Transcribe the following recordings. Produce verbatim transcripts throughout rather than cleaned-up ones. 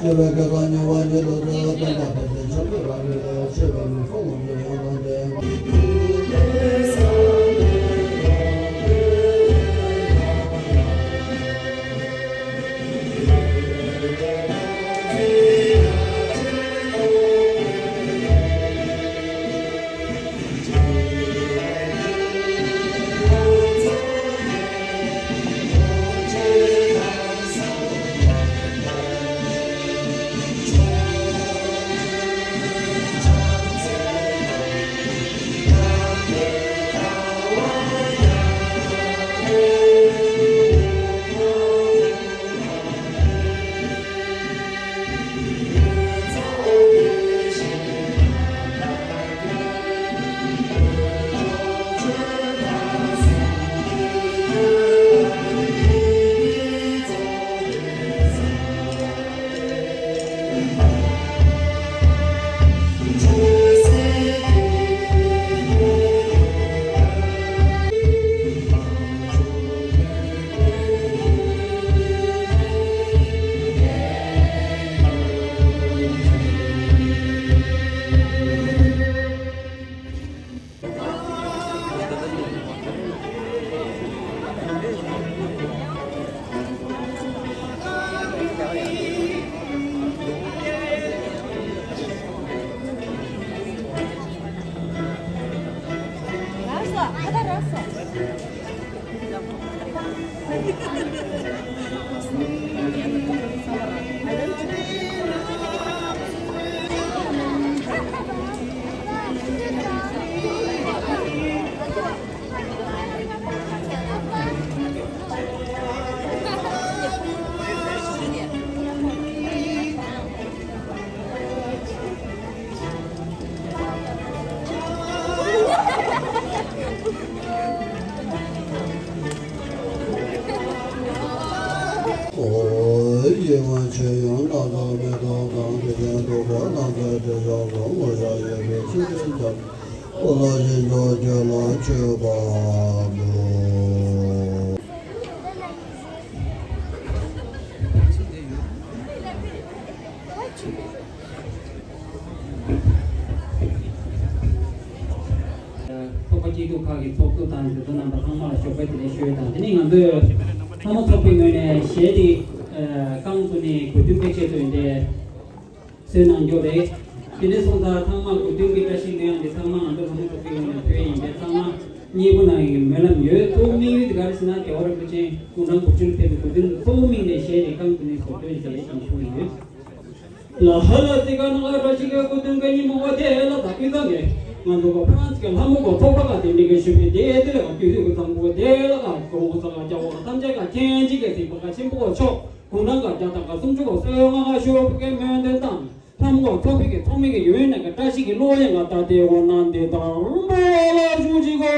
ཆེ་བའི་སྐལ་བ་མྱུར་བ་ཉིད་དུ་སྩོལ། སྟོན་པ་ཕན་ཚུན་ཆོས་སྤེལ་བ་ལས། ཆེ་བའི་ལུགས་སྲོལ་ངོམས་ཤིག་ཡང་དང་ལྡན། ཨོ། ཡེ་ཝན་ཆོས་དབྱིངས་སྣ་ཚོགས་མེ་ཏོག་དང་། དེ་བཞིན་ཐུགས་ཀར་སྣང་མཛད་དྲི་ཞགས་སོགས། དངོས་ཞགས་གཡས་པས་ཕྱི་ལྟར་འཛིན། སྤོ་ལོ་ཞིང་མཆོག་ཁྱོད་ལ་མཆོད་པ་འབུལ། ཚོགས་པ་སྐྱིད་སྡུག་ཁག་གི་ཚོགས་གཙོ་དང་འཛིན་གྲྭ་རྣམ་པ་ཚང་མ་ལ་ཞོགས་པའི་བདེ་ལེགས་ཞུ་ཡས་དང་། དེ་ནས་ང་ཚོས་ལྷ་མོ་ཚོགས་པའི་ངོས་ནས་གཞས་དེ་རྐང་བཙུགས་ནས་གོ་སྟོན་སྤེལ་ཆེད་དུ་ཡིན་ཏེ། སོན་གནང་རྒྱུ་རེད། དེ་འདྲ་སོང་ཙང་ཚང་མ་གོ་སྟོན་གྱི་བཀྲ་ཤིས་ལྷུན་དབྱངས་འདི་ཚང་མ་ང་ཚོ་ལྷ་མོ་ཚོགས་པའི་ངོས་ནས་ཕུལ་ཡིན་པས། ཚང་མ་མཉེས་པོ་གནང་ཡིན་པའི་སྨོན་ལམ་ཡོད། གཙོ་བོ་དམིགས་ཡུལ་དེ་ག་རེ་ཟེར་ན། རྒྱལ་བ་རིན་པོ་ཆེ་དགུང་གྲངས་དགུ་བཅུ་ལ་ཕེབས་པའི་གོ་སྟོན་གཙོ་བོ་དམིགས་ནས་གཞས་དེ་རྐང་བཙུགས་ནས་གོ་སྟོན་བྱས་ཡིན་ཞུ་གི་ཡོད། ལ་ཧ་ལ་སི་ཀ་ནང་ལ་བཀྲ་ཤིས་ཀྱི་གོ་སྟོན་ག་ཉིན་མོ་བ་དེ་ལ་ད་ཀུན་བཟང་གི་ང་ཚོ་ག་ཕ་རན་སི་གི་ལྷ་མོ་ག་ཚོགས་པ་ག་དེ་འདྲ་གི་ཞུ་བའི་དེ་དེ་ལ་ག་དུས་དུས་གི་བཟང་པོ་དེ་ལ་ག་གོང་གོ་ས་ག་རྒྱལ་བ་ག་ཐམས་ཅད་ག་མཁྱེན་ཅིག་གི་སྲིད་པ་ག་ཆེན་པོ་ག་མཆོག་དགུང་གྲངས་ག་བརྒྱ་དང་ག་སུམ་ཅུ་ག་སོལ་ང་ག་ཞུ་བ་གི་སྨོན་འདུན་དང་། ལྷ་མོ་ག་ཚོགས་པའི་གི་ཚོགས་མི་གི་ཡོན་ནས་ག་བཀྲ་ཤིས་ཀྱི་གླུ་ལེན་ག་ད་དེ་འོ་ན་འདི་དང་པོ་ལ་ཞུ་ཅིག་གོ།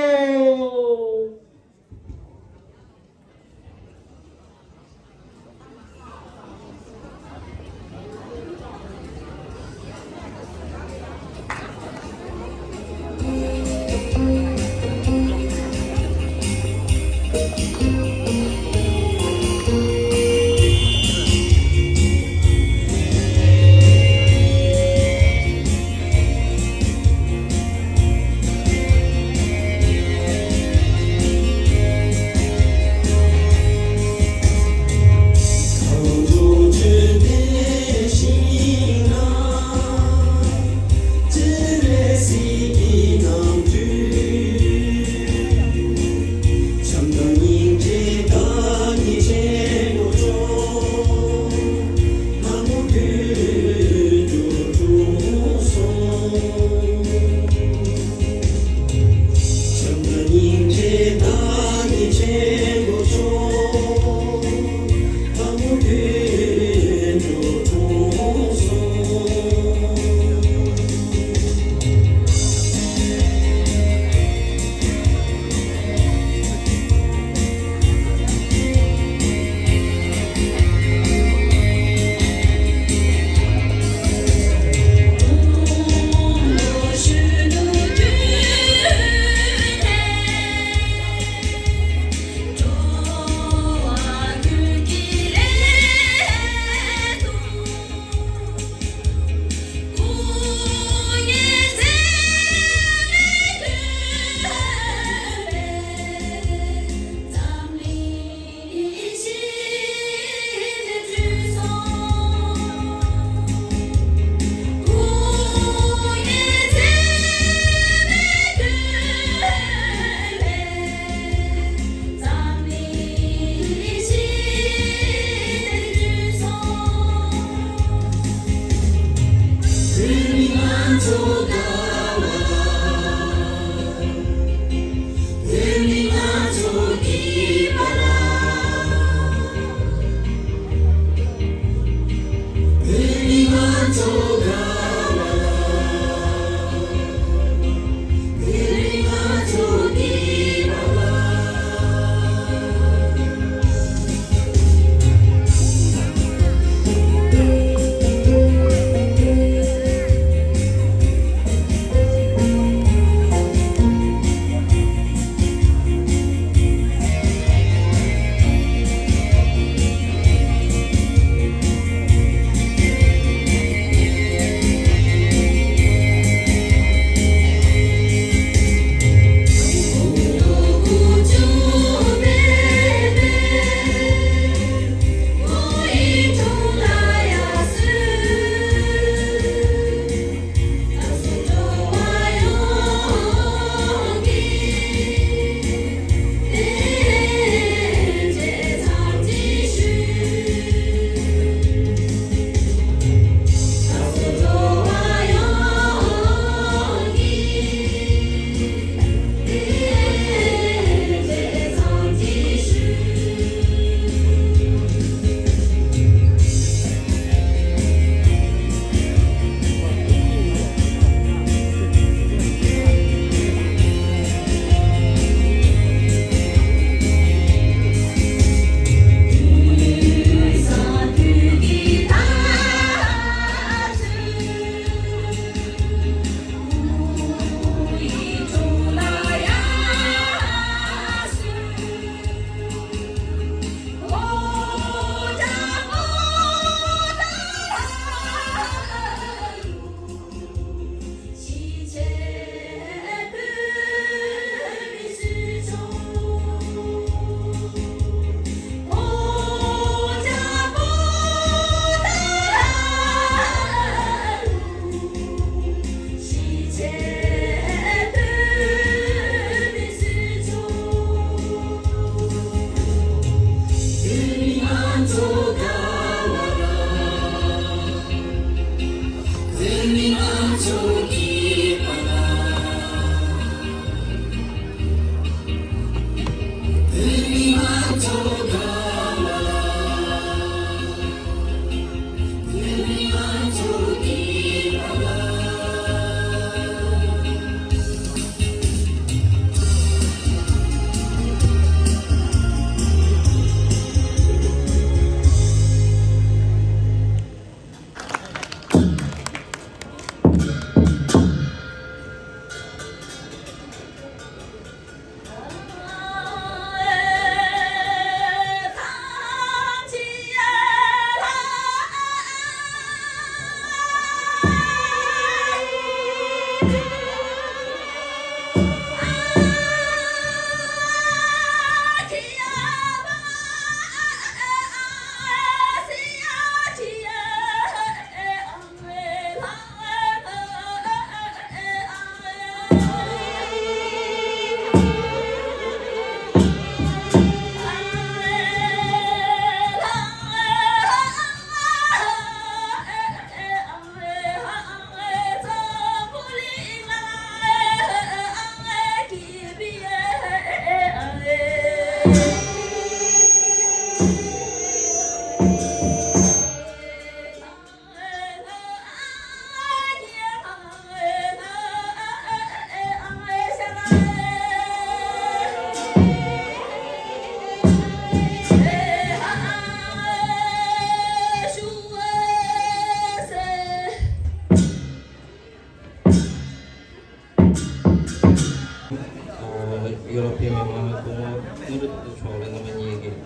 ཡོ་རོབ་པའི་མི་མང་སྐུ་ངོ་དངོས་གྲུབ་ཚེ་རིང་མཆོག་ལ་རྣམ་པ་གཉིས་ཀྱིས་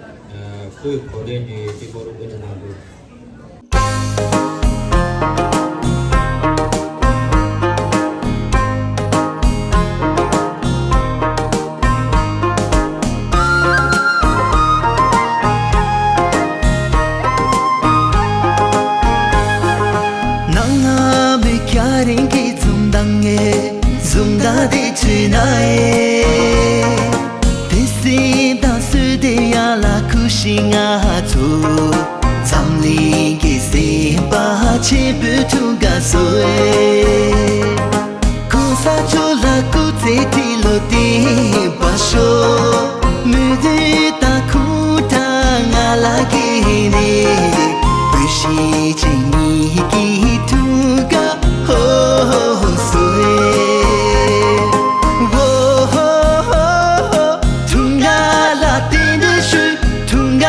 སྐུའི་གོ་སྟོན་གྱི་སྤྲི་གོར་དབུ་འབྱེད་གནང་འདུག་ནང་ང་མི་སྐྱ་རིང་གི་འཛུམ་མདངས་ངས་འཛུམ་མདངས་དེ་བྱུས་ན་ཨེ། དེ་སེམས་དང་སུ་དེ་ཡ་ལ་ཁུ་ཤི་ང་ཚོ་འཛམ་གླིང་གི་སེམས་པ་ཆེན་པོའི་ཐུག་ག་སོ་ཨེ། ཚོ་ལ་སྐུ་ཚེ་ཁྲི་ལོ་བརྟན་པར་ཤོག་མི་དུས་དང་ཁུངས་དང་ང་ལ་གི་ནི་བུ་ཤི་ཅི་ཉི་གི་ཐུང་ག་ཧོ་ཧོ་སོ་ཨེ་ཧོ་ཧོ་ཧོ་ཐུང་ག་ལ་བརྟན་དུ་ཞུ། ཐུང་ག་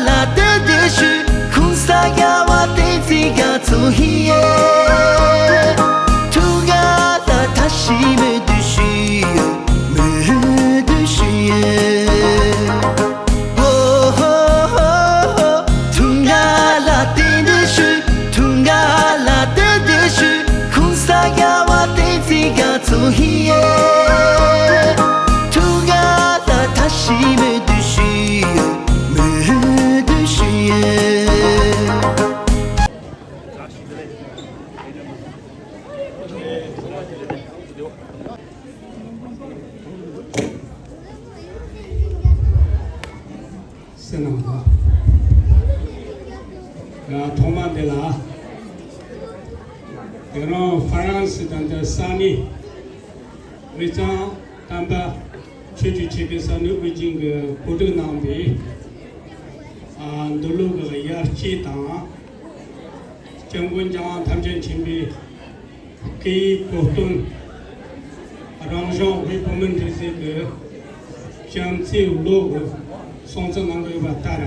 ལ་བརྟན་དུ་ཞུ། ཁུངས་ས་ག་བ་བརྟན་ཚིག་ག་ཚོ་ཧི་ཨེ། ཐུང་ག་ལ་ད་ཤི་མི་དུ་ཤི་ཡོད། མི་དུ་ཤི་ཡོད། ཧོ་ཧོ་ཧོ་ཧོ། ཐུང་ག་ལ་བརྟན་དུ་ཞུ། ཐུང་ག་ལ་བརྟན་དུ་ཞུ། ཁུངས་ས་ག་བ་བརྟན་ཚིག་ག་ཚོ་ཧི་ཨེ། ཐུང་ག་ལ་ད་ཤི་མི་དུ་ཤི་ཡོད། མི་དུ་ཤི་ཡོད། སེམས་ནང་དུ། ཡང་ཐོག་མ་འདི་ལ། དེ་རིང་ཧྥ་རན་སི་དང་འདི་ས་གནས་དབུས་གཙང་དམ་པ་ཆོས་ཀྱི་ཆེད་དུ་ས་གནས་དབུས་རྒྱུན་གྱི་གོ་སྒྲིག་གནང་བའི་ཨ་འདུལ་ལུགས་ཀྱི་ཡར་སྐྱེས་དང་། སྐྱབས་མགོན་རྒྱལ་དབང་ཐམས་ཅད་མཁྱེན་པའི་སྐུའི་གོ་སྟོན། རང་གཞུང་དབུས་བོད་མིའི་སྒྲིག་འཛུགས་ཀྱི་བྱམས་བརྩེའི་ལོ་གི་སྲུང་བརྩི་གནང་དགོས་པ་ལྟར།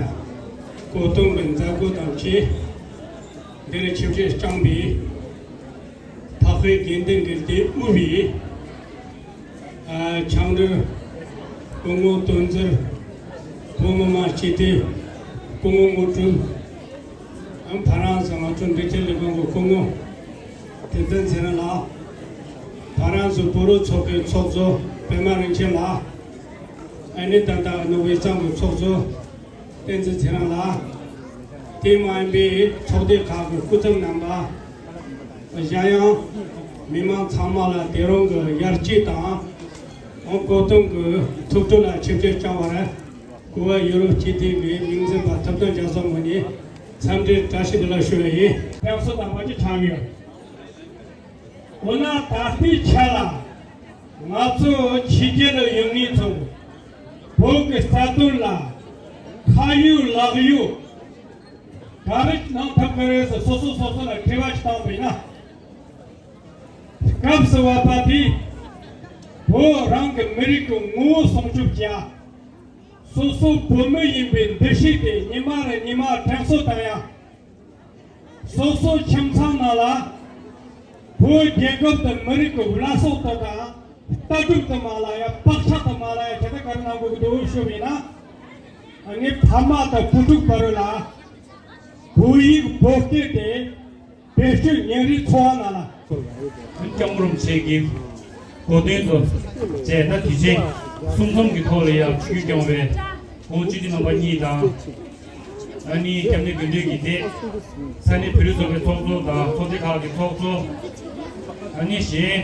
གོ་སྟོན་གྱི་མཛད་སྒོ་དང་བཅས། འདིར་ཆིབས་ཞལ་བསྐྱངས་པའི་འཕགས་པའི་དགེ་འདུན་གྱི་སྡེ་དབུས་པའི་ཨ་ཆང་འབྲུ། སྐུ་ངོ་དོན་གྲུབ། སྐུ་ངོ་མ་སྤྱི་འཐུས། སྐུ་ངོ་དངོས་གྲུབ། ཨ་ཕ་རན་སི་ང་ཚོ་འབྲེལ་མཐུད་ལས་ཁུངས་ཀྱི་སྐུ་ངོ་བསྟན་འཛིན་ཚེ་རིང་ལགས། ཕ་རན་སི་བོད་རིགས་ཚོགས་པའི་ཚོགས་གཙོ་པད་མ་རིན་ཆེན་ལགས། ཨ་ནི་ད་ལྟ་ཨ་ནི་དབུས་གཙང་གི་ཚོགས་གཙོ་བསྟན་འཛིན་ཚེ་རིང་ལགས། དེ་མ་ཡིན་པའི་ཚོགས་སྡེ་ཁག་གི་སྐུ་ཚབ་རྣམ་པ། གཞན་ཡང་མི་མང་ཚང་མ་ལ་དེ་རིང་གི་ཡར་སྐྱེས་དང་། ཨང་གོ་སྟོན་གྱི་ཐུགས་སྤྲོ་ལ་ཆིབས་ཞལ་བསྐྱངས་པར་གུས་པ་ཡུ་རོབ་སྤྱི་འཐུས་ཀྱི་མིང་འཛིན་པ་ཐུབ་བསྟན་རྒྱ་མཚོ་ངོས་ནས་འཚམས་འདྲི་བཀྲ་ཤིས་བདེ་ལེགས་ཞུ་བ་ཡིན། ཕེབས་བསུ་དང་པོ་ཅིག་འཆང་ཡོད། འོ་ན་ད་ལྟའི་ཆ་ལ་ང་ཚོ་ཕྱི་རྒྱལ་དུ་ཡོད་མཁན་ཚོ་བོད་ཀྱི་རྩ་དོན་ལ་ཁ་ཡོད་ལག་ཡོད་ག་རེ་གནང་ཐུབ་ཀྱི་རེད་ཟེར་སོ་སོ་སོ་སོ་ལ་དྲི་བ་ཞིག་བཏང་བ་ཡིན་ན། སྐབས་སུ་བབ་པ་དེས་བོད་རང་གི་མི་རིགས་ཀྱི་ངོ་བོ་སྲུང་སྐྱོབ་བྱ། སོ་སོ་བོད་མི་ཡིན་པའི་འདུ་ཤེས་དེ་ཉི་མ་རེ་ཉི་མ་དྲན་གསོ་བཏང་ཡ། སོ་སོའི་ཁྱིམ་ཚང་ནང་ལ་བོད་རྒྱལ་ཁབ་དང་མི་རིགས་ཀྱི་བླ་སྲོག་དེ་དང་ལྟ་གྲུབ་དུ་མ་ལ་ཡ། བག་ཆགས་དུ་མ་ལ་ཡ། དེ་ལྟ་ག་རེ་གནང་དགོས་ཀྱི་འདུག་ཞུ་བ་ཡིན་ན། ངའི་ཕ་མ་དང་བུ་ཕྲུག་བར་ལ་བོད་ཡིག་བོད་སྐད་དེ་བེད་སྤྱོད་ཉིན་རེའི་འཚོ་བ་ནང་ལ། སྐྱབས་མགོན་རིན་པོ་ཆེ་གི་གོ་སྟོན་དུ་བཅས་ན་དུས་ཆེན་གསུམ་འཛོམས་ཀྱི་ཐོག་ལ་ཡང་ཆིབས་བསྒྱུར་བསྐྱངས་པའི་ཁོང་སྤྱི་འཐུས་རྣམ་པ་གཉིས་དང་། ཨ་ནི་སྐྱབས་གནས་དགེ་འདུན་གྱི་སྡེ། ས་གནས་བོད་རིགས་ཚོགས་པའི་ཚོགས་གཙོ་དང་ཚོགས་སྡེ་ཁག་གི་ཚོགས་གཙོ། ཨ་ནི་གཞན་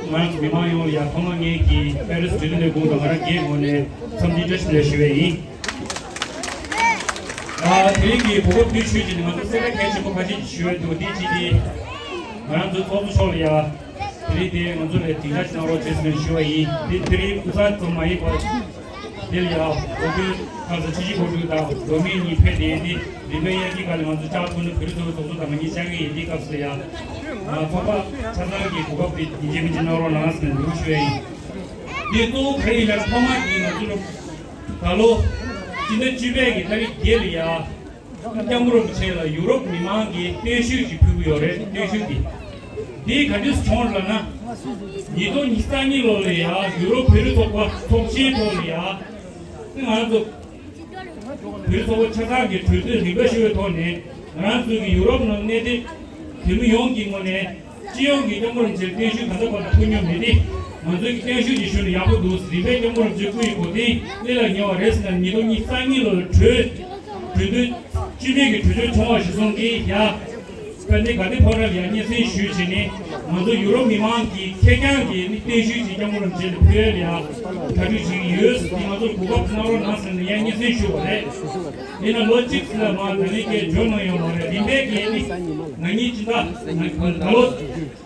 ང་རང་ཚོ་མི་མང་ཡོངས་ལ་ཡང་ཐོག་མར་ངེད་ཀྱི་པེ་རི་སི་འབྲེལ་ཡོད་ལས་ཁུངས་དང་ང་རང་སྒེར་ངོས་ནས་འཚམས་འདྲི་བཀྲ་ཤིས་བདེ་ལེགས་ཞུ་བ་ཡིན། ཨ་དེ་རིང་གི་གོ་སྐབས་འདི་ཞུས་བྱས་ནས་ང་ཚོ་གསལ་བསྒྲགས་གལ་ཆེན་པོ་ཁ་ཤས་ཞུ་འོས་འདུག་འདི་གཅིག་གིས་ང་རང་ཚོའི་ཚོགས་གཙོ་མཆོག་ལ་ཡང་དེ་རིང་དེ་ང་ཚོ་ལ་སྡིངས་ཆ་ཞིག་གནང་རོགས་བྱེད་ཟེར་ནས་ཞུ་བ་ཡིན། དེ་དེ་རིང་སྐུ་ཚབ་ཙམ་མ་ཡིན་པར་དེ་ལ་ཡང་འོས་བསྡུ་ཁ་ས་ཆུ་བཞི་སྒང་དྲུག་དང་མདོ་སྨད་གཉིས་ཕེབས་ཏེ་ཡིན་ཏེ། རིམ་པས་དབྱར་སྐྱིད་ཁག་ལ་ང་ཚོ་བཅར་ཐུབ་ན་བོད་རིགས་ཚོགས་པའི་ཚོགས་གཙོ་དང་ང་གཉིས་བཅར་གྱི་ཡིན། དེའི་སྐབས་སུ་ཡང་ང་ཚོགས་པ་ཆ་ཚང་གི་གོ་སྐབས་དེ་ཡིན་གཅིག་མིན་གཅིག་གནང་རོགས་གནང་ཟེར་ནས་འབོད་སྐུལ་ཞུ་ཡ་ཡིན། དེ་གཙོ་བོ་ག་རེ་ཡིན་ལབ་ན་ཐོག་མར་གྱི་ང་ཚོ་ད་ལོ་སྤྱི་ཟླ་བཅུ་པའི་གི་ཏ་རིག་བརྒྱད་ལ་ཡ། སྐྱབས་མགོན་རིན་པོ་ཆེ་ལ་ཡུ་རོབ་མི་མང་གིས་སྟོན་ཤུགས་ཤིག་ཕུལ་གྱི་ཡོད་རེད། སྟོན་ཤུགས་དེ། དེ་ག་འདྲས་བྱུང་ལབ་ན། ཉིས་སྟོང་ཉི་ཤུ་རྩ་གཉིས་ལོ་ལ་ཡ་ཡུ་རོབ་བོད་རིགས་ཚོགས་པ་ཚོགས་ཆེན་ཐོག་ལ་ཡ། ང་རང་ཚོ་བོད་ཚོགས་པ་ཆ་ཚང་གི་གྲོས་བསྡུར་རིམ་པ་ཞུ་བའི་ཐོག་ནས། ང་རང་ཚོ་གི་ཡུ་རོབ་ནང་གནས་སྡོད་བོད་མི་ཡོངས་ཀྱི་ངོས་ནས། སྤྱི་ཡོངས་ཀྱི་སྐྱབས་མགོན་རིན་པོ་ཆེར་བརྟན་བཞུགས་གང་འཚམ་བར་དུ་ཕུལ་མྱོང་མེད་དེ། ང་ཚོའི་བརྟན་བཞུགས་ཀྱི་ཞུ་ནས་ཡག་པོ་འདུག་རིམ་པས་སྐྱབས་མགོན་རིན་པོ་ཆེའི་སྐུ་ཡི་གོ་སྟོན་གླེང་ལ་ཉེ་བ་རེད་ཟེར་ན། ཉིས་སྟོང་ཉི་ཤུ་རྩ་གཉིས་ལོར་གྲོས་གྲོས་མཐུན་བཅུ་མེད་ཀྱི་གྲོས་ཆོད་བྱུང་བ་གཞིར་བཟུང་གིས་ཡ། དཔལ་ལྡན་དགའ་ལྡན་ཕོ་བྲང་ལ་ཡ་སྙན་སེང་ཞུས་བྱས་ནས། ང་ཚོ་ཡུ་རོབ་མི་མང་གིས་ཁེར་རྐྱང་གིས་ནི་བརྟན་བཞུགས་ཀྱི་སྐྱབས་མགོན་རིན་པོ་ཆེ་ལ་ཕུལ་ཡ་ལ་ཡ་གྲ་སྒྲིག་བྱེད་ཀྱི་ཡོད། དེ་ང་ཚོར་གོ་སྐབས་གནང་རོགས་གནང་ཟེར་ནས་ཡ་སྙན་སེང་ཞུས་པ་རེད། ཡིན་ན་ལོ་གཅིག་ཙམ་ལ་མར་ད་ལན་སྐད་འབྱོར་མྱོང་ཡོད་མ་རེད། རིམ་པས་ཀྱིས་ནི་ང་གཉིས་སྤྱི་ཟླ་ད་ལོ།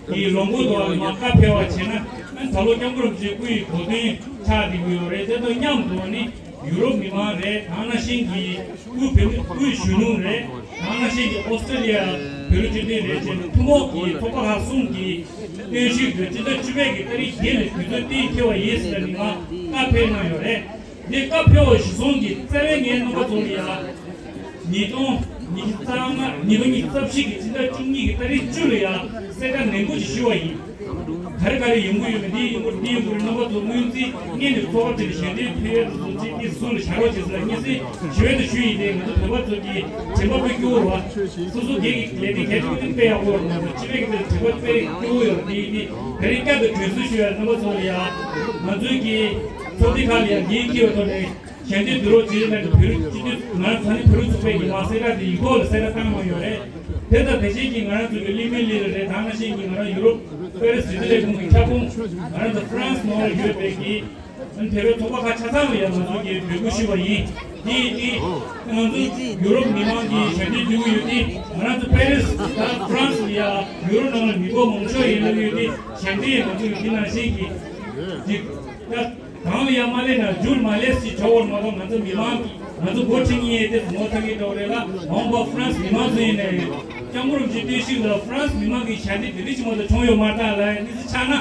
དེའི་ལོ་འགོ་དང་མ་ཁ་ཕེབས་པ་བྱས་ན། ཨ་ ད་ལོ་སྐྱབས་མགོན་རིན་པོ་ཆེའི་སྐུ་ཡི་གོ་སྟོན་ཆགས་བསྡད་ཀྱི་ཡོད་རེད། དེ་དང་མཉམ་དུ་ནི་ཡུ་རོབ་མི་མང་རེད། དེ་ནང་བཞིན་གྱི་དབུས་བོད་མི་དབུས་གཞོན་ནུ་རེད། དེ་ནང་བཞིན་གྱི་ཨོ་སི་ཀྲི་ལི་ཡ་བོད་རིགས་སྤྱི་མཐུན་རེད་ཅེས་ཐུན་མོང་གི་ཚོགས་པ་ཁག་གསུམ་གྱི་སྟོན་ཞིག་ཏུ་སྤྱི་ཟླ་བཅུ་པའི་གི་ཏ་རིག་བརྒྱད་ལ་དུས་ཚོད་གཏན་འཁེལ་བ་ཡིན་ཟེར་ནས་མི་མང་བཀའ་ཕེབས་གནང་ཡོད་རེད། འདི་བཀའ་ཕེབས་པ་གཞིར་བཟུང་གིས་རྩ་བའི་ངའི་རྣམ་པ་ཚོ་ལ་ཡ། ཉིས་སྟོང་ཉི་ཤུ་རྩ་ལྔ་ཉིས་སྟོང་ཉི་ཤུ་རྩ་བཞི་གི་ཕྱི་ཟླ་བཅུ་གཉིས་ཀྱི་ཏ་རིག་བཅུ་ལ་ཡ་གསལ་བསྒྲགས་ནན་པོ་ཞིག་ཞུ་བ་ཡིན། ག་རེ་ག་རེ་ཡོང་གི་ཡོད་མེད། འདི་ཡོང་གི་འདི་ཡོང་གི་རྣམ་པ་ཚོ་སྔོན་རྩིས་སྔོན་ནས་ཚོགས་པ་བྱས་ནས་ཞལ་འདེབས་ཕུལ་ཡས་དེ་ཚོ་གཅིག་གིས་ཟུར་ལ་བཞག་རོགས་བྱེད་ཟེར་ལ་སྔོན་རྩིས་ཞུ་ཡས་དེ་ཞུ་ཡིན་ཏེ། ང་ཚོ་བོད་པ་ཚོ་གི་དྲན་པ་དཔེ་སྐྱོ་བོ་རེད་བ། སོ་སོ་སྒེར་གྱི་ལས་དོན་གལ་ཆེན་པོ་དེ་དཔེ་ཡག་པོ་རེད། ང་ཚོ་སྤྱི་པའི་གི་དྲན་པ་དཔེ་སྐྱོ་བོ་ཡོད་རེད། དེ་ཡིན་དེ་དེ་རིང་བསྐྱར་དུ་དྲན་གསོ་ཞུ་ཡས་རྣམ་པ་ཚོ་ལ་ཡ། ང་ཚོའི་གི་ཚོགས་སྡེ་ཁག་ལ་ཡ་འགན་འཁྱེར་བའི་ཐོག་ནས། ཞལ་འདེབས་བསྡུ་རོགས་བྱེད་ལ་ནི་བོད་རིགས་སྤྱི་འཐུས་ང་རང་ཚོ་ནི་བོད་རིགས་ཚོགས་པའི་ཡིག་ངག་གསལ་བསྒྲགས་དེ་ཡིག་ཐོག་ལ་གསལ་བསྒྲགས་བཏང་གནང་ཡོད་རེད། དེ་དང་དེ་བཞིན་གྱི་ང་རང་ཚོ་གི་ལི་མི་ལི་ལ་རེད། དེ་ནང་བཞིན་གྱི་ང་རང་ཡུ་རོབ་པེ་རི་སི་འབྲེལ་ཡོད་ཁུངས་ཀྱི་ཁྱབ་ཁོངས་ང་རང་ཚོ་ཧྥ་རན་སི་ནང་ལ་ཡོད་པའི་གི་དེ་བས་ཚོགས་པ་ཁག་ཆ་ཚང་ལ་ཡང་ང་ཚོ་གི་འབོད་སྐུལ་ཞུས་པ་ཡིན། དེ་ཡིན་དུས་ང་ཚོ་ཡུ་རོབ་མི་མང་གི་ཞལ་འདེབས་བསྡུ་གི་ཡོད་དུས་ང་རང་ཚོ་པེ་རི་སི་དང་ཧྥ་རན་སི་ལ་ཡང་ཡུ་རོབ་ནང་ལ་མི་འབོར་མང་ཤོས་ཡིན་ལབ་ཡོད་དུས་ཞལ་འདེབས་ཡང་ང་ཚོ་གི་དེ་ནང་བཞིན་གྱི་ཅིག་ད། གང་ལ་ཡང་མ་སླེབས་ན་རྒྱུར་མ་སླེབས་ཞེས་བྱ་བར་མ་གཏོགས། ང་ཚོ་མི་མང་གིས་ང་ཚོ་འགོ་ཁྲིད་མཁན་ཡིན་དེ་ངོ་ཚ་གི་འདྲ་བོ་རེད་ལ། མ་འོངས་པ་ཧྥ་རན་སི་མི་མང་ཚོ་ཡིན་ནའི་སྐྱབས་མགོན་རིན་པོ་ཆེའི་བརྟན་བཞུགས་ལ་ཧྥ་རན་སི་མི་མང་གིས་ཞལ་འདེབས་དེ་འདྲ་ཞིག་མ་གཏོགས་བྱུང་ཡོད་མ་རེད་ད་ལབ་ཡ་གནས་ཚུལ་ཆགས་ན།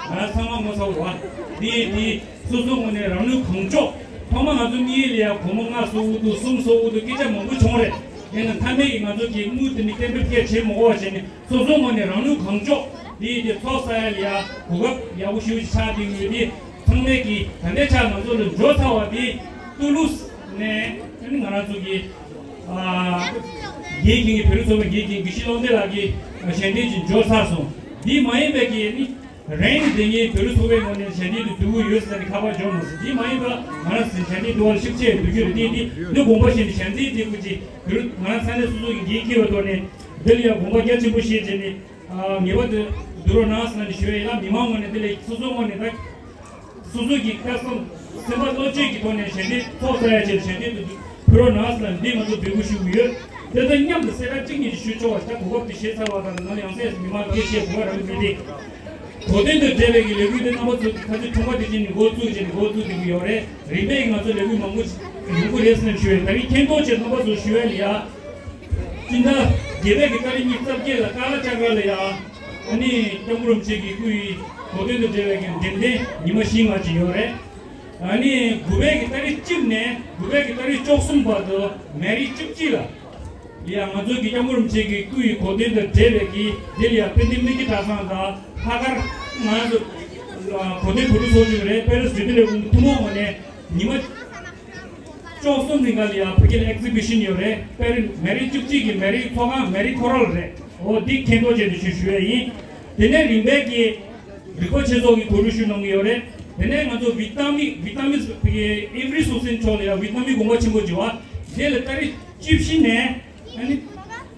ང་ཚང་མ་ངོ་ཚ་བོ་རེད་བ། དེ་ཡིན་དུས་སོ་སོའི་ངོས་ནས་རང་ནུས་གང་ལྕོགས། ཐོག་མ་ང་ཚོ་དམིགས་ཡུལ་ལ་ཡང་སྒོར་མོ་ལྔ་བཟོ་འོས་འདུག་གསུམ་བཟོ་འོས་འདུག་སྐད་ཆ་མང་པོ་བྱུང་རེད། ཡིན་ན་མཐའ་མའི་ང་ཚོ་གི་དངུལ་དེ་ནི་གཏན་འབེབས་སྐད་བྱེད་མ་དགོས་པ་བྱས་ནས། སོ་སོའི་ངོས་ནས་རང་ནུས་གང་ལྕོགས་དེ་ཡིན་དེ་ཚོགས་ས་ཡ་ལ་ཡ་གོ་སྐབས་ཡག་པོ་ཞེ་པོ་ཅིག་ཆགས་བསྡད་ཡོད་དེ། ཚང་མས་ཀྱིས་ད་ལྟའི་ཆར་ང་ཚོ་ལ་འབྱོར་ཚར་བ་དེ་ཏུ་ལུ་སི་ནས་ང་རང་ཚོ་གི་ཨ་དགེ་རྒན་གྱི་བོད་རིགས་ཚོགས་པའི་དགེ་རྒན་དགེ་བཤེས་ཀློང་ལྡན་ལགས་ཀྱི་ཞལ་འདེབས་ཅིག་འབྱོར་ཚར་སོང་། འདི་མ་ཡིན་པའི་གི་ནི་རིང་དེ་ངའི་བོད་རིགས་ཚོགས་པའི་ངོས་ནས་ཞལ་འདེབས་དེ་བསྡུ་གི་ཡོད་ཟེར་ནས་ཁ་པར་འབྱོར་མ་སོང་། འདི་མ་ཡིན་པ་ང་རང་ཞལ་འདེབས་བསྡུ་བ་ལ་ཤུགས་ཆེ་བསྡུ་རྒྱུ་རེད། དེ་དེ་འདི་དགོངས་པ་བཞེས་ནས་ཞལ་འདེབས་དེ་ཀུན་གྱིས་བོད་རིགས་ང་རང་ས་གནས་སོ་སོ་གི་འགན་འཁྱེར་བའི་ཐོག་ནས་འདི་ལ་ཡང་དགོངས་པ་རྒྱ་ཆེན་པོ་བཞེས་བྱས་ནས། ངེས་པར་དུ་བསྡུ་རོགས་གནང་ཟེར་ནས་ཞུ་ཡ་ཡིན་ལ། མི་མང་ངོས་ནས་དེ་ལས་སོ་སོའི་ངོས་ནས་ད་སོ་སོ་གི་ཁ་སང་སེམས་པ་བློ་བཅོས་ཀྱི་ཐོག་ནས་ཞལ་འདེབས་ཚོགས་ས་ཡ་ཆེད་ཞལ་འདེབས་དུ་ཕུལ་རོགས་གནང་ཟེར་ནས་འདི་ང་ཚོ་འབོད་སྐུལ་ཞུ་གི་ཡོད། དེ་དང་མཉམ་དུ་གསལ་བསྒྲགས་གཅིག་གཉིས་ཤིག་ཞུ་ཆོག་པ། ད་གོ་སྐབས་དེ་བཞེས་ཚར་བ་དང་ནང་ཡང་སེ་མི་མང་གིས་བཤད་དགོས་པ་རང་མི་འདི། གོ་སྟོན་དང་འབྲེལ་བའི་གི་ལས་འགུལ་དེ་རྣམ་པ་ཚོ་ཁ་ཚོད་ཐུང་བ་དེ་བཞིན་འགོ་བཙུགས་བྱས་ནས་འགོ་བཙུགས་བསྡད་ཀྱི་ཡོད་རེད། རིམ་པས་ང་ཚོ་ལས་འགུལ་མང་པོ་ཡོང་གི་རེད་ཟེར་ནས་ཞུ་ཡ་ཡིན། ད་རིང་མཁྱེན་རྟོགས་བྱས་རྣམ་པ་ཚོ་ཞུ་ཡ་ལ་ཡ། སྤྱི་ཟླ་བརྒྱད་པའི་གི་ཏ་རིག་ཉི་ཤུ་རྩ་བརྒྱད་ལ་ཀ་ལ་ཅ་ག་ལ་ཡ། ཨ་ནི་སྐྱབས་མགོན་རིན་པོ་ཆེ་གི་སྐུ་ཡི་གོ་སྟོན་དང་འབྲེལ་བའི་གི་འགྲེམས་སྟོན་ཉི་མ་བཞི་ལྔ་ཅིག་ཡོད་རེད། ཨ་ནི་དགུ་པའི་གི་ཏ་རིག་གཅིག་ནས་དགུ་པའི་གི་ཏ་རིག་བཅུ་གསུམ་བར་དུ་མེ་རི་བཅུ་གཅིག་ལ་ཡ། ང་ཚོ་གི་སྐྱབས་མགོན་རིན་པོ་ཆེ་གི་སྐུ་ཡི་གོ་སྟོན་དང་འབྲེལ་བའི་གི་འདི་ལ་ཡ་དཔལ་ལྡན་སྨད་ཀྱི་གྲྭ་ཚང་དང་ལྷག་དཀར་ང་ཚོ་གོ་སྟོན་གོ་སྒྲིག་ཚོགས་ཆུང་རེད། པེ་རི་སི་འབྲེལ་མཐུད་ལས་ཁུངས་ཐུན་མོང་ངོས་ནས་ཉི་མ་བཅུ་གསུམ་རིང་ག་ལ་ཡ་ཕ་གི་ལ་ཨེག་ཛི་བི་ཤན་ཡོད་རེད། པེ་རི་མེ་རི་བཅུ་གཅིག་གི་མེ་རི་ཚོགས་ཁང་མེ་རི་ཁོ་རལ་རེད། འོ་འདི་མཁྱེན་རྟོགས་བྱས་ཏེ་ཞུ་ཞུ་ཡ་ཡིན། དེ་ནས་རིམ་པས་ཀྱི་རིག་པ་ཆེ་ཚོགས་ཀྱི་གོ་སྒྲིག་ཞུ་གནང་གི་ཡོད་རེད། དེ་ནས་ང་ཚོ་ཝི་ཏ་མི་ཝི་ཏ་མི་ཕ་གི་ཨེ་བྷི་རི་སུ་སན་མཆོག་ལ་ཡ་ཝི་ཏ་མི་དགོངས་པ་ཆེན་པོ་བྱེད་པ། དེ་ལ་ཏ་རིག་བཅུ་བཞི་ནས་ཨ་ནི་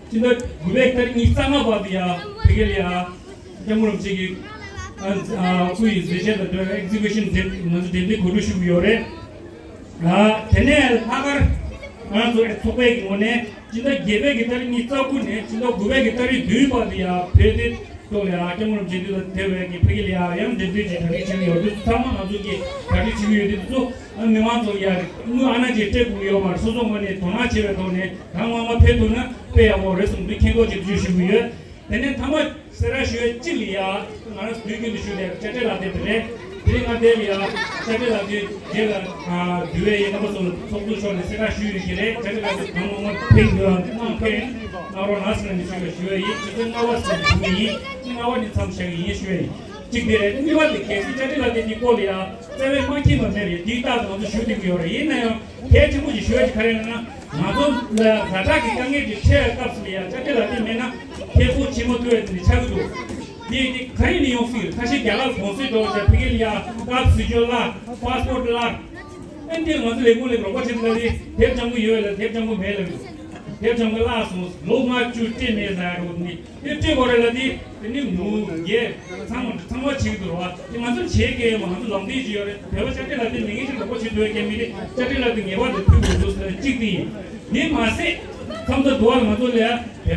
སྤྱི་ཟླ་དགུ་པའི་ཏ་རིག་ཉི་ཤུ་རྩ་ལྔ་བར་དུ་ཡ་ཕ་གི་ལ་ཡ་སྐྱབས་མགོན་རིན་པོ་ཆེ་གི་ཨ་ཨ་སྐུ་ཡི་མཛད་རྗེས་དང་འབྲེལ་བའི་ཨེག་ཛི་བི་ཤན་འགྲེམས་ང་ཚོ་འགྲེམས་སྟོན་གོ་སྒྲིག་ཞུ་གི་ཡོད་རེད། ཨ་དེ་ནས་ལྷག་དཀར་ང་ཚོ་ཚོགས་པའི་གི་ངོས་ནས་སྤྱི་ཟླ་བརྒྱད་པའི་གི་ཏ་རིག་ཉི་ཤུ་རྩ་དགུ་ནས་སྤྱི་ཟླ་དགུ་པའི་གི་ཏ་རིག་བདུན་བར་དུ་ཡ་བོད་དེ་ཐོག་ལ་ཡ་སྐྱབས་མགོན་རིན་པོ་ཆེ་འདི་ལ་དེ་བས་ཀྱི་ཕ་གི་ལ་ཡ་ཡང་འགྲེམས་སྟོན་གྱི་གྲ་སྒྲིག་བྱེད་ཀྱི་ཡོད་དུས། ཚང་མ་ང་ཚོ་གི་གྲ་སྒྲིག་བྱེད་ཀྱི་ཡོད་དུས་ཚོ་མི་མང་ཚོ་ཡ་དངུལ་ཨ་ན་ཅིག་སྤྲད་དགོས་ཀྱི་ཡོད་མ་རེད། སོ་སོ་ངོས་ནས་དོ་སྣང་བྱེད་པའི་ཐོག་ནས་གང་མང་མང་ཕེབས་ཐུབ་ན་དཔེ་ཡག་པོ་རེད་གསུངས་འདི་མཁྱེན་རྟོགས་བྱེད་དུ་ཞུ་གི་ཡོད། དེ་ནས་མཐའ་མ་གསལ་བསྒྲགས་ཞུ་ཡ་གཅིག་ལ་ཡ་ང་རང་དུས་རྒྱུན་དུ་ཞུ་ཡ་དཔྱ་ཁྲལ་ལག་དེབ་དེ་རེད། དེ་རིང་ང་དེ་ལ་ཡ་དཔྱ་ཁྲལ་ལག་དེབ་རྗེས་ལ་འདུལ་བའི་ཡི་རྣམ་པ་ཚོ་ལ་ཚོགས་འདུ་ཤོག་ནས་གསལ་བསྒྲགས་ཞུ་ཡོད་ཀྱི་རེད། དཔྱ་ཁྲལ་ལག་དེབ་གང་མང་མང་ཕེབས་འདུག་ཨང་། དེ་གནང་ཕེབས་གནང་རོགས་གནང་ཟེར་ནས་ཞུ་ཡ་ཞུ་ཡ་ཡིན། ཆུ་ཚོད་ལྔ་པ་ཟེར་ནས་ཞུ་གི་ཡིན། ཆུ་ཚོད་ལྔ་པ་ནས་མཚམས་བཞག་གི་ཡིན་ཞུ་ཡ་ཡིན། གཅིག་དེ་རེད། གཉིས་པ་དེ་གལ་སྲིད་དཔྱ་ཁྲལ་ལག་དེབ་འདི་སྐོར་ལ་ཡ་རྩ་བའི་མ་མཁྱེན་པ་མེད་རེད། འདི་ལྟར་དུ་ང་ཚོ་ཞུ་བསྡད་ཀྱི་ཡོད་རེད། ཡིན་ན་ཡང་གལ་ཆེན་པོ་ཞིག་ཞུ་ཡ་ཞིག་ག་རེ་ཡིན་ན། ང་ཚོ་ལ་ཛ་དྲག་གི་དཀའ་ངལ་ཅིག་འཕྲད་པའི་སྐབས་སུ་ལ་ཡ་དཔྱ་ཁྲལ་ལག་དེབ་མེད་ན་ཁེ་སྤོགས་ཆེན་པོ་ཐོབ་ཡ་དེ་འདྲ་ཆགས་ཀྱི་འདུག་འདི་འདི་ག་རེ་ནས་ཡོང་སྲིད་རེད། ཁ་ཤས་རྒྱ་གར་གོང་སུ་འགྲོ་བྱས་ཕ་གི་ལ་ཡ་སྐབས་སུ་ཅོ་ལ་པཱ་སི་པོར་ལ་ཨེ་འདི་ང་ཚོ་ལས་ཁུངས་ལ་རོགས་པ་བྱེད་ལ་དེ་དེབ་ལྗང་གུ་ཡོད་ལ་དེབ་ལྗང་གུ་མེད་ལ་འདུག་དེབ་ལྗང་གུ་བརླག་སོང་། ལོ་ལྔ་བཅུ་སྤྲད་མེད་ཟེར་ཡ་རོགས་ནི། དེ་སྤྲད་དགོས་རེད་ལ་དེ་དེ་ནི་མུ་རྒྱལ་ཚང་མ་ཚང་མ་བྱེད་ཀྱི་འདུག་ར། དེ་ང་ཚོ་བྱེད་ཀྱི་ཡོད་མ། ང་ཚོ་ལམ་སྟོན་ཅིག་ཡོད་རེད། བོད་པ་དཔྱ་ཁྲལ་ལག་དེབ་མེད་མཁན་ཅིག་རོགས་པ་བྱེད་དགོས་ཀྱི་མི་རེད། དཔྱ་ཁྲལ་ལག་དེབ་ངེས་པར་དུ་ཕུལ་དགོས་འདུག་ཟེར་གཅིག་དེ་ཡིན། དེ་མ་ཟད་ཁམས་ཚ་དུ་བ་ལ་ང་ཚོ་ལ་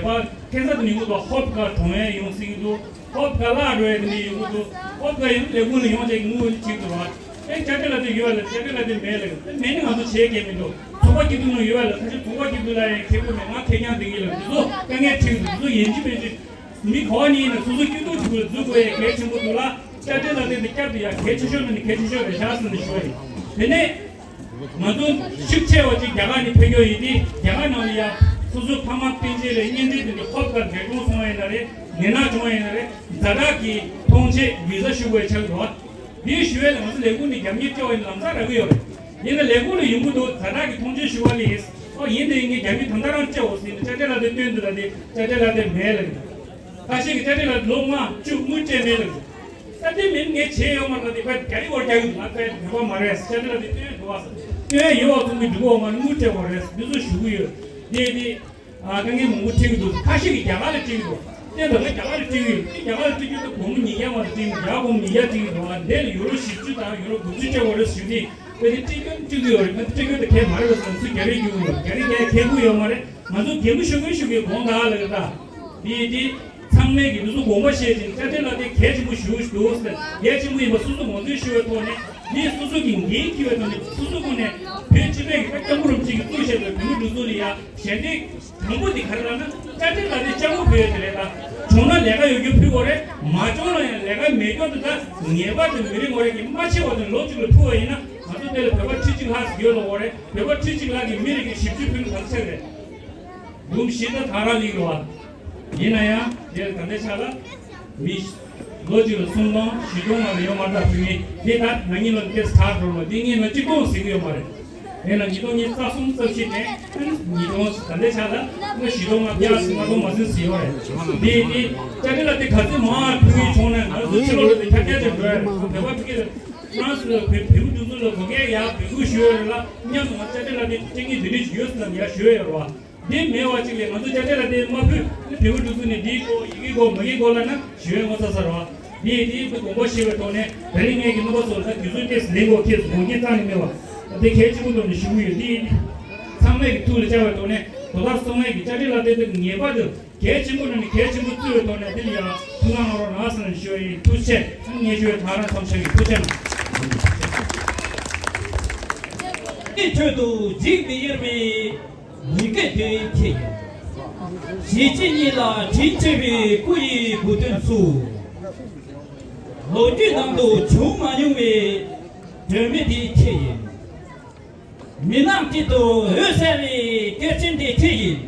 བོད་པ་ཁེ་ས་དུ་མི་འགུལ་བ་ཧོབ་ཁ་གྲོང་ཡན་ཡོང་སྲིད་ཀྱི་འདུག་ཧོབ་ག་ལ་འགྲོ་ཡ་དེ་འདྲ་ཡོང་གི་འདུག་ཧོབ་ག་ཡིན་ལས་ཁུངས་ལ་ཡོང་བྱས་ཀྱི་དངུལ་ཅིག་འདུག་བ། ཨེ་ཅ་ཏི་ལ་དེ་ཡོད་ལ་ཅ་ཏི་ལ་དེ་མེད་ལ་ཨེ་མེད་ནི་ང་ཚོ་བྱེད་མཁན་མི་འདུག་ཚོགས་པ་སྐྱིད་སྡུག་ནང་ཡོད་ལ་ཁ་ཤས་ཚོགས་པ་སྐྱིད་སྡུག་ལ་ཡང་ཁེ་པོ་མེད། ང་ཁེ་རྐྱང་དེ་གི་ལ་འདི་ཚོ་དཀའ་ངལ་འཕྲད་འདུག་འདི་ཚོ་ཡིན་གཅིག་མིན་གཅིག་མི་ག་བ་ནས་ཡིན་ན་སོ་སོ་སྐྱིད་སྡུག་ཐུག་ལ་འཛུལ་དགོས་ཡ་གལ་ཆེན་པོ་འདུག་ལ། ཅ་ཏི་ལ་དེ་འདི་བསྐྱར་དུ་ཡ་གལ་ཆེ་ཤོས་ནི་གལ་ཆེ་ཤོས་རེད་ཤག་ཟེར་ནས་ཞུ་བ་ཡིན། དེ་ནས། ང་ཚོ་ཤུགས་ཆེ་བ་ཅིག་རྒྱ་གར་ནས་ཕེབས་ཀྱི་ཡོད་དེ་རྒྱ་གར་ནང་ལ་ཡ་སོ་སོའི་ཕ་མ་སྤུན་མཆེད་ལ་གཉེན་སྒྲིག་དེ་འདྲ་ཧོབ་ཀར་འབྲས་སྤུངས་སོང་བ་ཡིན་ན་རེད། ངན་ནག་བྱུང་བ་ཡིན་ན་རེད། ཛ་དྲག་གི་ཐོངས་མཆན་བི་ཟ་ཞུ་དགོས་ཆགས་འགྲོ་བ། འདི་ཞུ་བས་ལ་ང་ཚོ་ལས་ཁུངས་ནས་རྒྱབ་གཉེར་བྱས་པ་ཡིན་ན་ལམ་སང་རག་གི་ཡོད་རེད། ཡིན་ན་ལས་ཁུངས་ལ་ཡོང་གི་འདུག་ཛ་དྲག་གི་ཐོངས་མཆན་ཞུ་བ་ལས། ཨོ་ཡིན་དེ་ངས་རྒྱབ་གཉེར་ད་ལྟ་རང་བྱས་འོ་ཟིན་ནས་ཅ་ཏི་ལ་དེ་སྟོན་འདུག་ལ་དེ་ཅ་ཏི་ལ་དེ་མེད་ལ། ཁ་ཤས་ཀྱིས་ཅ་ཏི་ལ་ལོ་ལྔ་བཅུ་དངུལ་སྤྲད་མེད་ལ། ད་དེ་མིན་ངས་བྱས་ཡོད་མ་རེད་དེ་བས་རྒྱ་རི་བོར་རྒྱག་གི་འདུག་ང་བས་ཡོད་པ་མ་རེད་ཅ་ཏི་ལ་དེ་སྟོན་འགྲོ་བ་ཟེར། སྟོན་ཡོད་བ་ཚོ་མི་འགྲིག་གོ་མ་དངུལ་སྤྲད་པ་རེད་འདི་ཚོ་ཞུ་གི་ཡོད། དེ་དེ། ཨ་དཀའ་ངལ་མང་པོ་འཕྲད་ཀྱི་འདུག་ཁ་ཤས་ཀྱིས་རྒྱ་གར་ལ་སྤྲད་ཀྱི་འདུག་དེ་ད་ང་རྒྱ་གར་ལ་སྤྲད་ཀྱི་ཡོད་དེ་རྒྱ་གར་ལ་སྤྲད་རྒྱུ་དེ་སྒོར་མོ་ཉིས་བརྒྱ་མ་གཏོགས་སྤྲད་མི་རྒྱ་སྒོར་མོ་ཉིས་བརྒྱ་སྤྲད་ཀྱི་འདུག་ཨ་འདི་ལ་ཡུ་རོ་བཞི་བཅུ་དང་ཡུ་རོ་དགུ་བཅུ་སྤྲད་པ་རེད་ཞུ་དེ་དཔེ་དེ་སྤྲད་རྒྱུ་སྤྲད་ཀྱི་ཡོད་རེད། ང་ཚོ་སྤྲད་རྒྱུ་དེ་གས་མ་རེད་པ་ཟེར་ཚུལ་རྒྱ་རིགས་རྒྱུ་ཡོད་རྒྱ་རིགས་གས་ཁེ་པོ་ཡོད་མ་རེད། ང་ཚོ་གད་མོ་ཤོར་གིན་ཤོར་གིན་དགོངས་དག་ལ་ཡོད་ད། དེ་དེ་ཚང་མས་ཀྱི་འདི་ཚོ་དགོངས་པ་བཞེས་ཅིང་ཅ་ཏི་ལ་དེ་གལ་ཆེན་པོ་ཞུ་འདུག་ཟེར་གལ་ཆེན་པོ་ཡིན་པ་སོ་སོ་ངོས་འཛིན་ཞུ་བའི་ཐོག་ནས་མི་སོ་སོ་གི་འགན་འཁྱེར་བའི་ཐོག་ནས་སོ་སོ་ངོས་ནས་བོད་སྤྱི་པའི་གི་སྐྱབས་མགོན་རིན་པོ་ཆེ་གིས་བཙུགས་བཞག་པའི་བོད་མི་སྒྲིག་འཛུགས་ལ་ཡ་ཞལ་འདེབས་དང་པོ་དེ་ག་རེ་ལབ་ན་ཅ་ཏི་ལ་དེ་སྐྱབས་མགོན་བོད་ཡོད་དེ་རེད་ད། བྱུང་ན་ལས་ཀ་ཡོད་རྒྱུ་ཕུལ་དགོས་རེད། མ་བྱུང་ན་ཡང་ལས་ཀ་མེད་སྐྱོན་དེ་ད་ངེས་པར་དུ་མི་རེ་ངོ་རེ་གི་མ་ཆེ་བ་དེ་ལོ་གཅིག་ལ་ཕུལ་བ་ཡིན་ན་ང་ཚོ་དེ་ལ་བོད་པ་ཁྲི་གཅིག་ལྷག་ཡོད་ལ་འོ་རེད། བོད་པ་ཁྲི་གཅིག་ལྷག་གི་མི་རེ་གི་བཞི་བཅུ་ཕུལ་ན་ག་ཚོད་རེད། འབུམ་བཞི་དང་ཐག་ར་ལིག་རོ་བ། ཡིན་ན་ཡང་དེར་ད་ལྟའི་ཆ་ལ་མི་ལོ་གཅིག་ལ་སུམ་སྟོང་བཞི་སྟོང་ལྔ་ལ་ཡོད་མ་རེད་ད་བུད་མེད་དེ་ད་ང་གཉིས་ལོ་ཏེ་སྟར་འགྲོ་ལ་འདི་ངས་ལོ་གཅིག་སྟོང་ཟིན་གི་ཡོད་མ་རེད། དེ་ལ་ཉིས་སྟོང་ཉི་ཤུ་རྩ་གསུམ་རྩ་བཞི་ནས་ཉིས་སྟོང་ད་ལྟའི་ཆ་ལ་ང་བཞི་སྟོང་ལྔ་བརྒྱ་ལྔ་སྟོང་མ་ཟིན་ཟིན་ཡོད་རེད། དེ་དེ་ཅ་ཏི་ལ་དེ་ག་ཚོད་མང་བ་ཕུལ་གི་བྱུང་ན་ང་ཚོ་ཕྱི་ལོགས་ལ་དེ་ཁྱབ་རྒྱ་ཅན་འགྲོ་ཡ་རེད། བོད་པ་ཕྲུ་གུ་ལ་ཕྲན་སུ་ལ་བོད་བོད་མི་འདུ་འཛོམས་ལ་དགོས་གལ་ཡག་འབོད་སྐུལ་ཞུ་ཡོད་རེད་ལ་མཉམ་དུ་ང་ཅ་ཏི་ལ་དེ་སྤྲད་ངེས་དེ་འདྲ་ཞིག་ཡོད་ཟེར་ལ་ཡ་ཞུ་ཡ་ཡོད་རེད་བ། འདི་མེད་པ་ཅིག་ལས་ང་ཚོ་ཅ་ཏི་ལ་དེ་མ་ཕུལ་ནི་དེ་བུ་འགྲོ་ཚུལ་ནི་འདིའི་སྐོར་ཡི་གེའི་སྐོར་མ་གིའི་སྐོར་ལ་ན་ཞུ་བའི་ངོ་ཚ་ཚ་ར་བ། འདི་ཡི་དེའི་དགོངས་པ་བཞེས་པའི་ཐོག་ནས་ད་རིང་ངས་ཀྱི་རྣམ་པ་ཚོ་ད་དུས་ཚོད་ཏེས་ལེན་དགོས་ཁེས་དགོངས་འགལ་རྩ་ནས་མེད་པ། དེ་གལ་ཆེན་པོ་ཐོག་ནས་ཞུ་གི་ཡོད་འདི་ཡི་ཚང་མས་ཀྱི་ཐུགས་ལ་བཅར་བའི་ཐོག་ནས་དོ་བདག་སོང་ངས་ཀྱི་ཅ་ཏི་ལ་དེ་དེ་ངེས་པར་དུ་གལ་ཆེན་པོ་ནང་ནས་གལ་ཆེན་པོ་བརྩི་བའི་ཐོག་ནས་འདི་ལ་ཡང་ཐུགས་སྣང་གནང་རོགས་གནང་ཟེར་ནས་ཞུ་བ་ཡིན། ཐུགས་རྗེ་ཆེ། ངས་ཞུ་བའི་ཐག་རང་མཚམས་ཆགས་ཀྱི་ཐུགས་རྗེ་གནང་། ཀྱི་ཁྲོད་དུ་འཇིགས་མི་ཡེར་བའི་མི་སྐད་དེ་ཁྱེད་ཡིན། གཞིས་བྱེས་གཉིས་ལ་དྲིན་ཆེ་བའི་སྐུ་ཡི་གོ་དོན་སུ། ལོ་རྒྱུས་ནང་དུ་བྱུང་མ་མྱོང་བའི་སྒྲོན་མེ་དེ་ཁྱེད་ཡིན། མི་ནག་དཀྱིལ་དུ་འོད་གསལ་བའི་སྐྱེས་ཆེན་དེ་ཁྱེད་ཡིན།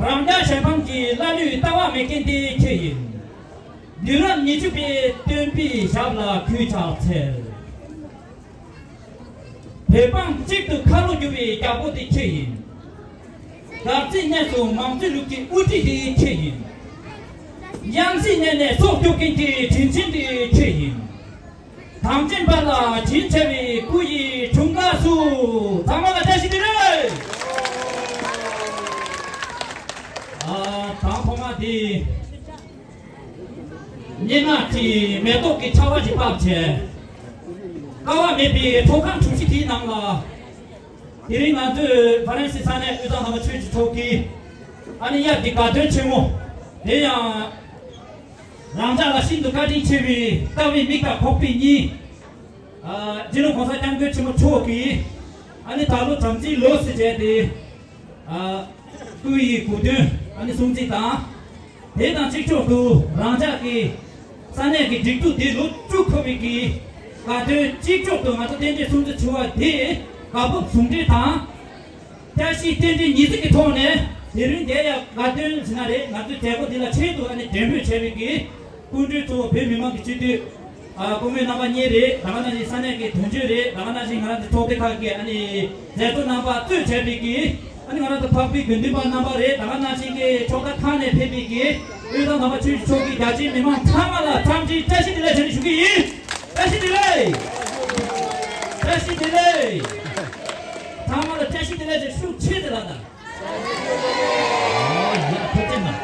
རང་རྒྱལ་གཞན་ཕམ་གྱི་ཀླ་ཀློའི་ལྟ་བ་མེད་མཁན་དེ་ཁྱེད་ཡིན། དུས་རབས་ཉི་ཤུ་པའི་སྟོན་པའི་ཞབས་ལ་གུས་ཕྱག་འཚལ། བོད་འབངས་གཅིག་ཏུ་ཁ་ལོ་བསྒྱུར་བའི་རྒྱལ་པོ་དེ་ཁྱེད་ཡིན། འགག་རྩའི་གནས་སུ་མང་གཙོའི་ལུགས་ཀྱི་དབུ་ཁྲིད་དེ་ཁྱེད་ཡིན། ཡང་སྲིད་གནས་ནས་སྲོག་སྐྱོབ་མཁན་གྱི་དྲིན་ཆེན་དེ་ཁྱེད་ཡིན། གངས་ཅན་པ་ལ་དྲིན་ཆེ་བའི་སྐུ་ཡི་འཁྲུངས་སྐར་སུ། ཚང་མ་ལ་བཀྲ་ཤིས་བདེ་ལེགས། ཨ། དང་ཐོག་མ་དེ། སྙན་ངག་གི་མེ་ཏོག་གི་ཆར་པ་ཞིག་ཕབ་བྱས། ཀ་བ་མེད་པའི་ཐོག་ཁང་གྲུ་བཞི་དེའི་ནང་ལ། དེ་རིང་ང་ཚོས་ཧྥ་རན་སིའི་ས་གནས་དབུས་གཙང་ནང་པ་ཆོས་ཀྱི་ཕྱོགས་ཀྱི་ཨ་ནི་དབྱར་གྱི་དགའ་སྟོན་ཆེན་མོ། དེ་ཡང་རང་ཅག་ལ་ཤིན་ཏུ་བཀའ་དྲིན་ཆེ་བའི་ལྟ་བའི་མིག་དང་ཁོག་པའི་སྙིང་། ཨ། སྤྱི་ནོར་༸གོང་ས་༸སྐྱབས་མགོན་ཆེན་པོ་མཆོག་གིས་ཨ་ནི་ད་ལོ་བྱམས་བརྩེའི་ལོ་ཟེར་བྱས་ཏེ། ཨ། སྐུ་ཡི་གོ་སྟོན་ཨ་ནི་སྲུང་བརྩི་དང་། དེ་དང་གཅིག་ལྕོགས་སུ་རང་ཅག་གི་ས་གནས་ཀྱི་སྒྲིག་འཛུགས་འདི་ལོ་བཅུ་འཁོར་བའི་གི་དགའ་སྟོན་གཅིག་ལྕོགས་སུ་ང་ཚོ་རྟེན་འབྲེལ་སྲུང་བརྩི་ཞུ་བ་དེ་དགའ་སྤོབས་ཟུང་འབྲེལ་དང་། བཀྲ་ཤིས་རྟེན་འབྲེལ་ཉིས་བརྩེགས་ཀྱི་ཐོག་ནས་དེ་རིང་འདིར་ཡང་དགའ་སྟོན་ཟེར་ན་རེད། ང་ཚོའི་མཛད་སྒོ་འདི་ལ་ཆེད་དུ་ཨ་ནི་མགྲོན་འབོད་བྱས་པའི་གི་སྐུ་མགྲོན་གཙོ་བོ་བོད་མི་མང་གི་སྤྱི་འཐུས། ཨ། སྐུ་ངོ་རྣམ་པ་གཉིས་རེད། ད་ག་ནང་བཞིན་ས་གནས་ཀྱི་དོན་གཅོད་རེད། ད་ག་ནང་བཞིན་ང་རང་ཚོའི་ཚོགས་སྡེ་ཁག་གི་ཨ་ནི་མཛད་གཙོ་རྣམ་པ་གཙོས་བྱས་པའི་གི་ཨ་ནི་ང་རང་ཚོ་འཕགས་པའི་དགེ་འདུན་པ་རྣམ་པ་རེད། ད་ག་ནང་བཞིན་གྱི་ཕྱོགས་མཐའ་ཁག་ནས་ཕེབས་པའི་གི་དབུས་གཙང་ནང་པ་ཆོས་ཀྱི་ཕྱོགས་ཀྱི་རྒྱ་ཆེའི་མི་མང་ཚང་མ་ལ་འཚམས་འདྲིའི་བཀྲ་ཤིས་བདེ་ལེགས་ཞུ་ནས་ཞུ་གི་ཡིན། བཀྲ་ཤིས་བདེ་ལེགས། བཀྲ་ཤིས་བདེ་ལེགས། ཚང་མ་ལ་བཀྲ་ཤིས་བདེ་ལེགས་ཞེས་ཤུགས་ཆེ་ཙམ་ལབ་དང་། ཨོ་ཡ། ཐུགས་རྗེ་གནང་།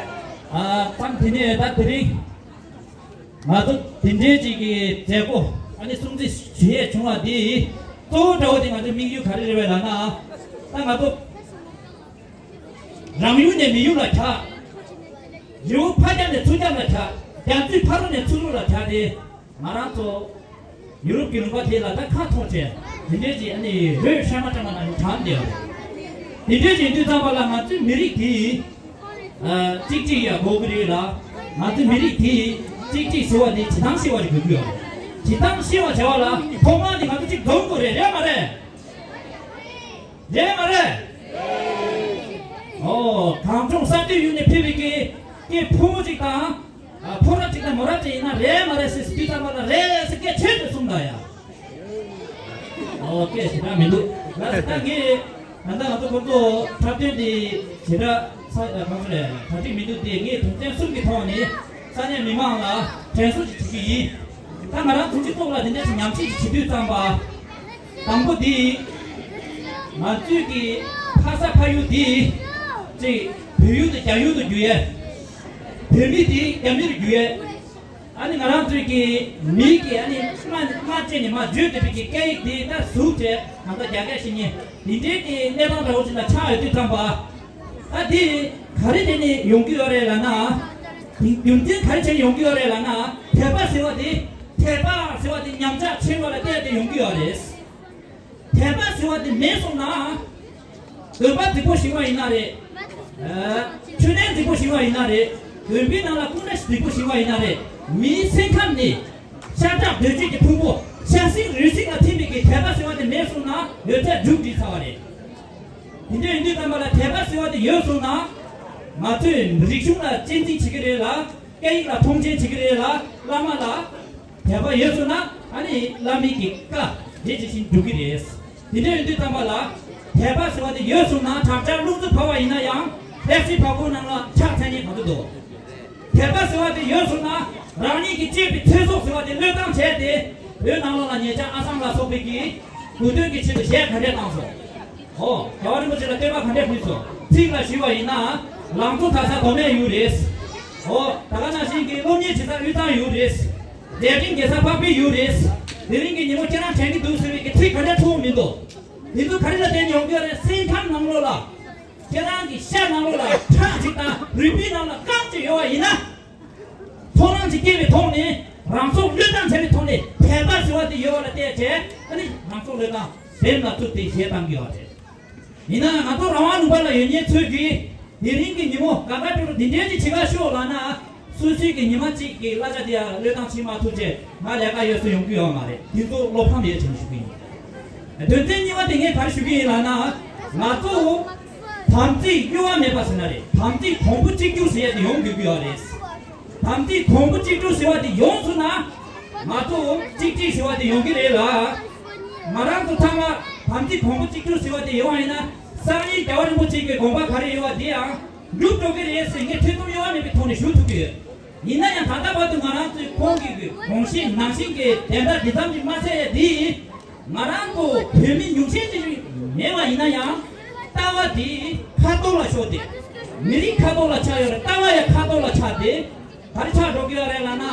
ཨ། ཙམ་དེ་ནས་ད་དེ་རིང་ང་ཚོ་དེ་འདྲའི་ཅིག་གི་མཛད་སྒོ་ཨ་ནི་སྲུང་བརྩི་ཞུ་ཡས་བྱུང་བ་འདི་གཙོ་བོ་འདྲ་བོ་དེ་ང་ཚོའི་དམིགས་ཡུལ་ག་རེ་རེད་པས་ལབ་ན། ད་ང་ཚོ་རང་ཡུལ་ནས་མི་ཡུལ་ལ་ཁྱབ། རི་བོ་ཕར་རྒྱབ་ནས་ཚུར་རྒྱབ་ལ་ཁྱབ། རྒྱ་མཚོའི་ཕ་རོལ་ནས་ཚུར་ལོག་ལ་བྱ་སྟེ། ང་རང་ཚོ་ཡུ་རོབ་ཀྱི་ལུང་པ་དེ་ལ་ད་ཁ་འཐོར་བྱས། དེ་འདྲའི་ཅིག་ཨ་ནི་འོད་ཧྲ་མ་ཀྲ་མ་ནང་བཞིན་གྲགས་བསྡད་ཡོད་རེད། དེ་འདྲའི་ཅིག་ཡིན་དུས་ཙམ་པ་ལ་ང་ཚོའི་མི་རིགས་དེ་ཨ་གཅིག་སྒྲིལ་ཡ་དགོས་ཀྱི་རེད་ལ། ང་ཚོའི་མི་རིགས་དེ་གཅིག་སྒྲིལ་ཟེར་བ་དེ་བྱེད་སྟངས་ཤེས་པ་ཞིག་དགོས་ཀྱི་ཡོད་རེད། བྱེད་སྟངས་ཤེས་པ་བྱ་བ་ལ་ཐོག་མར་དེ་ང་ཚོ་གཅིག་འཛོམས་དགོས་རེད། རེད་མ་རེད། རེད་མ་རེད། ཨོ། གངས་ལྗོངས་ས་མཐོའི་ཡུལ་ནས་ཕེབས་པའི་སྐད་སྐད་ཕོ་མོ་གཅིག་དང་། ཨ། ཕོ་རབ་གཅིག་དང་མོ་རབ་གཅིག་ཡིན་ན་རེད་མ་རེད་ཟེར་དུས་ཙམ་པ་ལ་རེད་ཟེར་སྐད་ཆོད་དུ་གསུངས་དང་ཡ། ཨོ། སྐད་ཞེ་དྲག་མི་འདུག་ལ་ཟེར། ད་ངས་ད་ལྟ་ང་ཚོ་ཁོང་ཚོ་འཁྲབ་སྟོན་འདི་ཞེ་དྲག་ས་གང་ཚོ་རེད། གྲ་སྒྲིག་མི་འདུག་སྟེ། ངས་དོན་ཚན་གསུམ་གྱི་ཐོག་ནས་ས་གནས་མི་མང་ལ་དྲན་གསོ་ཞིག་ཞུ་གི་ཡིན། ད་ང་རང་ཚོ་སྤྱི་ཚོགས་ལ་འདི་འདྲ་ཞིག་ཉམས་ཞིབ་ཞིག་བྱེད་དུས་ཙམ་པ། དང་པོ་འདི། ང་ཚོའི་གི་ཕ་ས་ཕ་ཡུལ་འདི་ཅིག་བོད་ཡུལ་དུ་རྒྱ་ཡུལ་དུ་བསྒྱུར་ཡས། བོད་མི་འདི་རྒྱ་མི་རུ་བསྒྱུར་ཡས། ཨ་ནི་ང་རང་ཚོའི་གི་མི་གི་ཨ་ནི་སྔ་སྔ་ཅན་ནས་མ་བརྗོད་བསྡད་པའི་གི་སྐད་ཡིག་འདི་ད་ཟུག་བྱས། ང་ཚོ་རྒྱ་སྐད་བཤད་མཁན་འདི་འདྲའི་གི་གནས་སྟངས་འདྲ་བོ་ཅིག་ལ་ཆགས་ཡོད་དུས་ཙམ་པ། ད་འདི་ག་རེ་བྱས་ནས་ཡོང་གི་ཡོད་རེད་ལབ་ན། རྒྱུ་མཚན་ག་རེ་བྱས་ནས་ཡོང་གི་ཡོད་རེད་ལབ་ན། དད་པ་ཟེར་བ་དེ། དད་པ་ཟེར་བ་དེ་ཉམས་ཆག་ཕྱིན་པ་ལ་བལྟས་ཏེ་ཡོང་གི་ཡོད་རེད། དད་པ་ཟེར་བ་དེ་མེད་སོང་ན། འདོན་པ་རྫིག་པོ་ཞིག་པ་ཡིན་ན་རེད། ཨ། མཆོད་གནས་རྫིག་པོ་ཞིག་པ་ཡིན་ན་རེད། འདོན་པའི་ནང་ལ་སྐུ་འདྲ་རྫིག་པོ་ཞིག་པ་ཡིན་ན་རེད། མིའི་སེམས་ཁམས་ནི། ཤ་ཁྲག་གདོས་བཅས་ཀྱི་ཕུང་པོ། ཆགས་སྲེད་རེ་ཞིག་ལ་ཐིམ་པའི་གི་དད་པ་ཟེར་བ་དེ་མེད་སོང་ན་ཡོད་ཚད་རྒྱུགས་འགྲིལ་ཚར་བ་རེད། དེ་འདྲ་ཡིན་དུས་ཙམ་པ་ལ་དད་པ་ཟེར་བ་དེ་ཡོད་སོང་ན། ང་ཚོས་རིག་གཞུང་ལ་གཅེས་འཛིན་བྱེད་ཀྱི་རེད་ལ། སྐད་ཡིག་ལ་མཐོང་ཆེན་བྱེད་ཀྱི་རེད་ལ། བླ་མ་ལ་དད་པ་ཡོད་སོང་ན། ཨ་ནི་བླ་མའི་གི་བཀའ་དེ་ཇི་བཞིན་སྒྲུབ་ཀྱི་རེད། དེ་འདྲ་ཡིན་དུས་ཙམ་པ་ལ་དད་པ་ཟེར་བ་དེ་ཡོད་སོང་ན། དྲག་ཆར་རླུང་འཚུབ་བབས་པ་ཡིན་ན་ཡང་། ལྷ་སའི་བར་སྐོར་ནང་ལ་ཆགས་ཚར་མཁན་ག་ཚོད་འདུག་དད་པ་ཟེར་བ་དེ་ཡོད་སོང་ན། རང་ཉིད་ཀྱིས་སྤྱོད་པའི་ཚེ་སྲོག་ཟེར་བ་དེ་བློས་བཏང་བྱས་ཏེ། བོད་ནང་ལོགས་ལ་ཉེ་ཆར་ཨ་སམ་ལ་སོགས་པའི་གི་དགོས་འདུན་གྱི་ཆེད་དུ་གཞས་ག་འདྲས་བཏང་སོང་། ཨོ། རྒྱལ་བ་རིན་པོ་ཆེ་ལ་བསྟོད་པ་ག་འདྲས་ཕུལ་སོང་། ཚིག་ལ་ཞུས་པ་ཡིན་ན། ལང་ཚོ་དར་ས་མདོ་སྨད་ཡུལ་རེད། ཨོ། ད་ག་ནང་བཞིན་གྱི་སློབ་གཉེར་བྱེད་ས་དབུས་གཙང་ཡུལ་རེད། མཛད་འཕྲིན་རྒྱས་ས་འཕགས་པའི་ཡུལ་རེད། དེ་རིང་གི་ཉིན་མོ་ཁྱེད་རང་དྲན་གྱི་འདུག་ཟེར་བའི་གི་ཚིག་ག་འདྲས་ཐོགས་མི་འདུག་དེ་ཚོ་ག་རེ་ལ་བརྟེན་ཡོང་གི་ཡོད་རེད། སེམས་ཁམས་ནང་ལོགས་ལ། ཁྱེད་རང་གི་ཤ་ནང་ལོགས་ལ་ཁྲག་ཅིག་དང་རུས་པའི་ནང་ལ་རྐང་ཅིག་ཡོད་པ་ཡིན་ན། ཐོ་རངས་ཅིག་སྐྱེ་བའི་ཐོག་ནས་རང་སྲོག་བློས་བཏང་བྱས་པའི་ཐོག་ནས་དད་པ་ཟེར་བ་དེ་ཡོད་པ་ལ་བལྟས་བྱས། ཨ་ནི་རང་སྲོག་བློས་བཏང་བེམ་ལ་བཙུགས་ཏེ་གཞས་བཏང་གི་ཡོད་རེད། ཡིན་ན་ང་ཚོ་རང་དབང་ལུང་པ་ལ་ཡོད་མཁན་ཚོས་ཀྱིས་དེ་རིང་གི་ཉིན་མོ་ག་ག་ཏུ་རུ་འདི་འདྲའི་ཅིག་བྱེད་ག་ཤོག་ལབ་ན། སོ་སོའི་གི་ཉི་མ་གཅིག་གི་གླ་ཆ་དེ་ཡང་བློས་བཏང་བྱེད་མ་ཐུབ་བྱས། ང་ལས་ཀ་ཡོད་སུ་ཡོང་གི་ཡོད་མ་རེད། དེ་ཚོ་བློ་ཕམ་ཡོད་ཅེས་ཞུ་གི་ཡིན། དོན་ཚན་གཉིས་པ་དེ་ངས་ག་རེ་ཞུ་གི་ཡིན་ལབ་ན། ང་ཚོ་དམ་ཚིག་གཡོ་བ་མེད་པ་ཟེར་ན་རེད། དམ་ཚིག་གོང་བུ་གཅིག་གྱུར་ཟེར་ཡ་དེ་ཡོང་དགོས་ཀྱི་ཡོད་རེད། དམ་ཚིག་གོང་བུ་གཅིག་གྱུར་ཟེར་བ་དེ་ཡོང་སོང་ན། ང་ཚོ་གཅིག་སྒྲིལ་ཟེར་བ་དེ་ཡོང་གི་རེད་ལ། ང་རང་ཚོ་ཚང་མ་དམ་ཚིག་གོང་བུ་གཅིག་གྱུར་ཟེར་བ་དེ་ཡོང་བ་ཡིན་ན། སང་ཉིན་རྒྱལ་བ་རིན་པོ་ཆེ་གི་དགོངས་པ་ག་རེ་ཡོད་པ་དེ་ཡང་འགྲུབ་འགྲོ་གི་རེད་ཟེར་ངས་ཐེ་ཚོམ་གཡོ་བ་མེད་པའི་ཐོག་ནས་ཞུ་ཐུབ་ཀྱི་ཡོད། ཡིན་ན་ཡང་ད་ལྟ་བར་དུ་ང་རང་ཚོའི་ཁོང་གི་དགོངས་གཞི་ནང་བཞིན་གྱི་བདེན་མཐའ་འདི་ཙམ་གྱིས་མ་ཟད་ཡ་འདི། ང་རང་ཚོ་བོད་མི་ཉུང་ཤས་ཅིག་མེད་པ་ཡིན་ན་ཡང་། ལྟ་བ་འདི་ཁ་ཐོར་ལ་ཤོར་ཏེ། མི་རིགས་ཁ་ཐོར་ལ་ཆགས་ཡོད་རེད། ལྟ་བ་ཡང་ཁ་ཐོར་ལ་ཆགས་ཏེ། ག་རེ་ཆགས་འགྲོ་གི་ཡོད་རེད་ལབ་ན།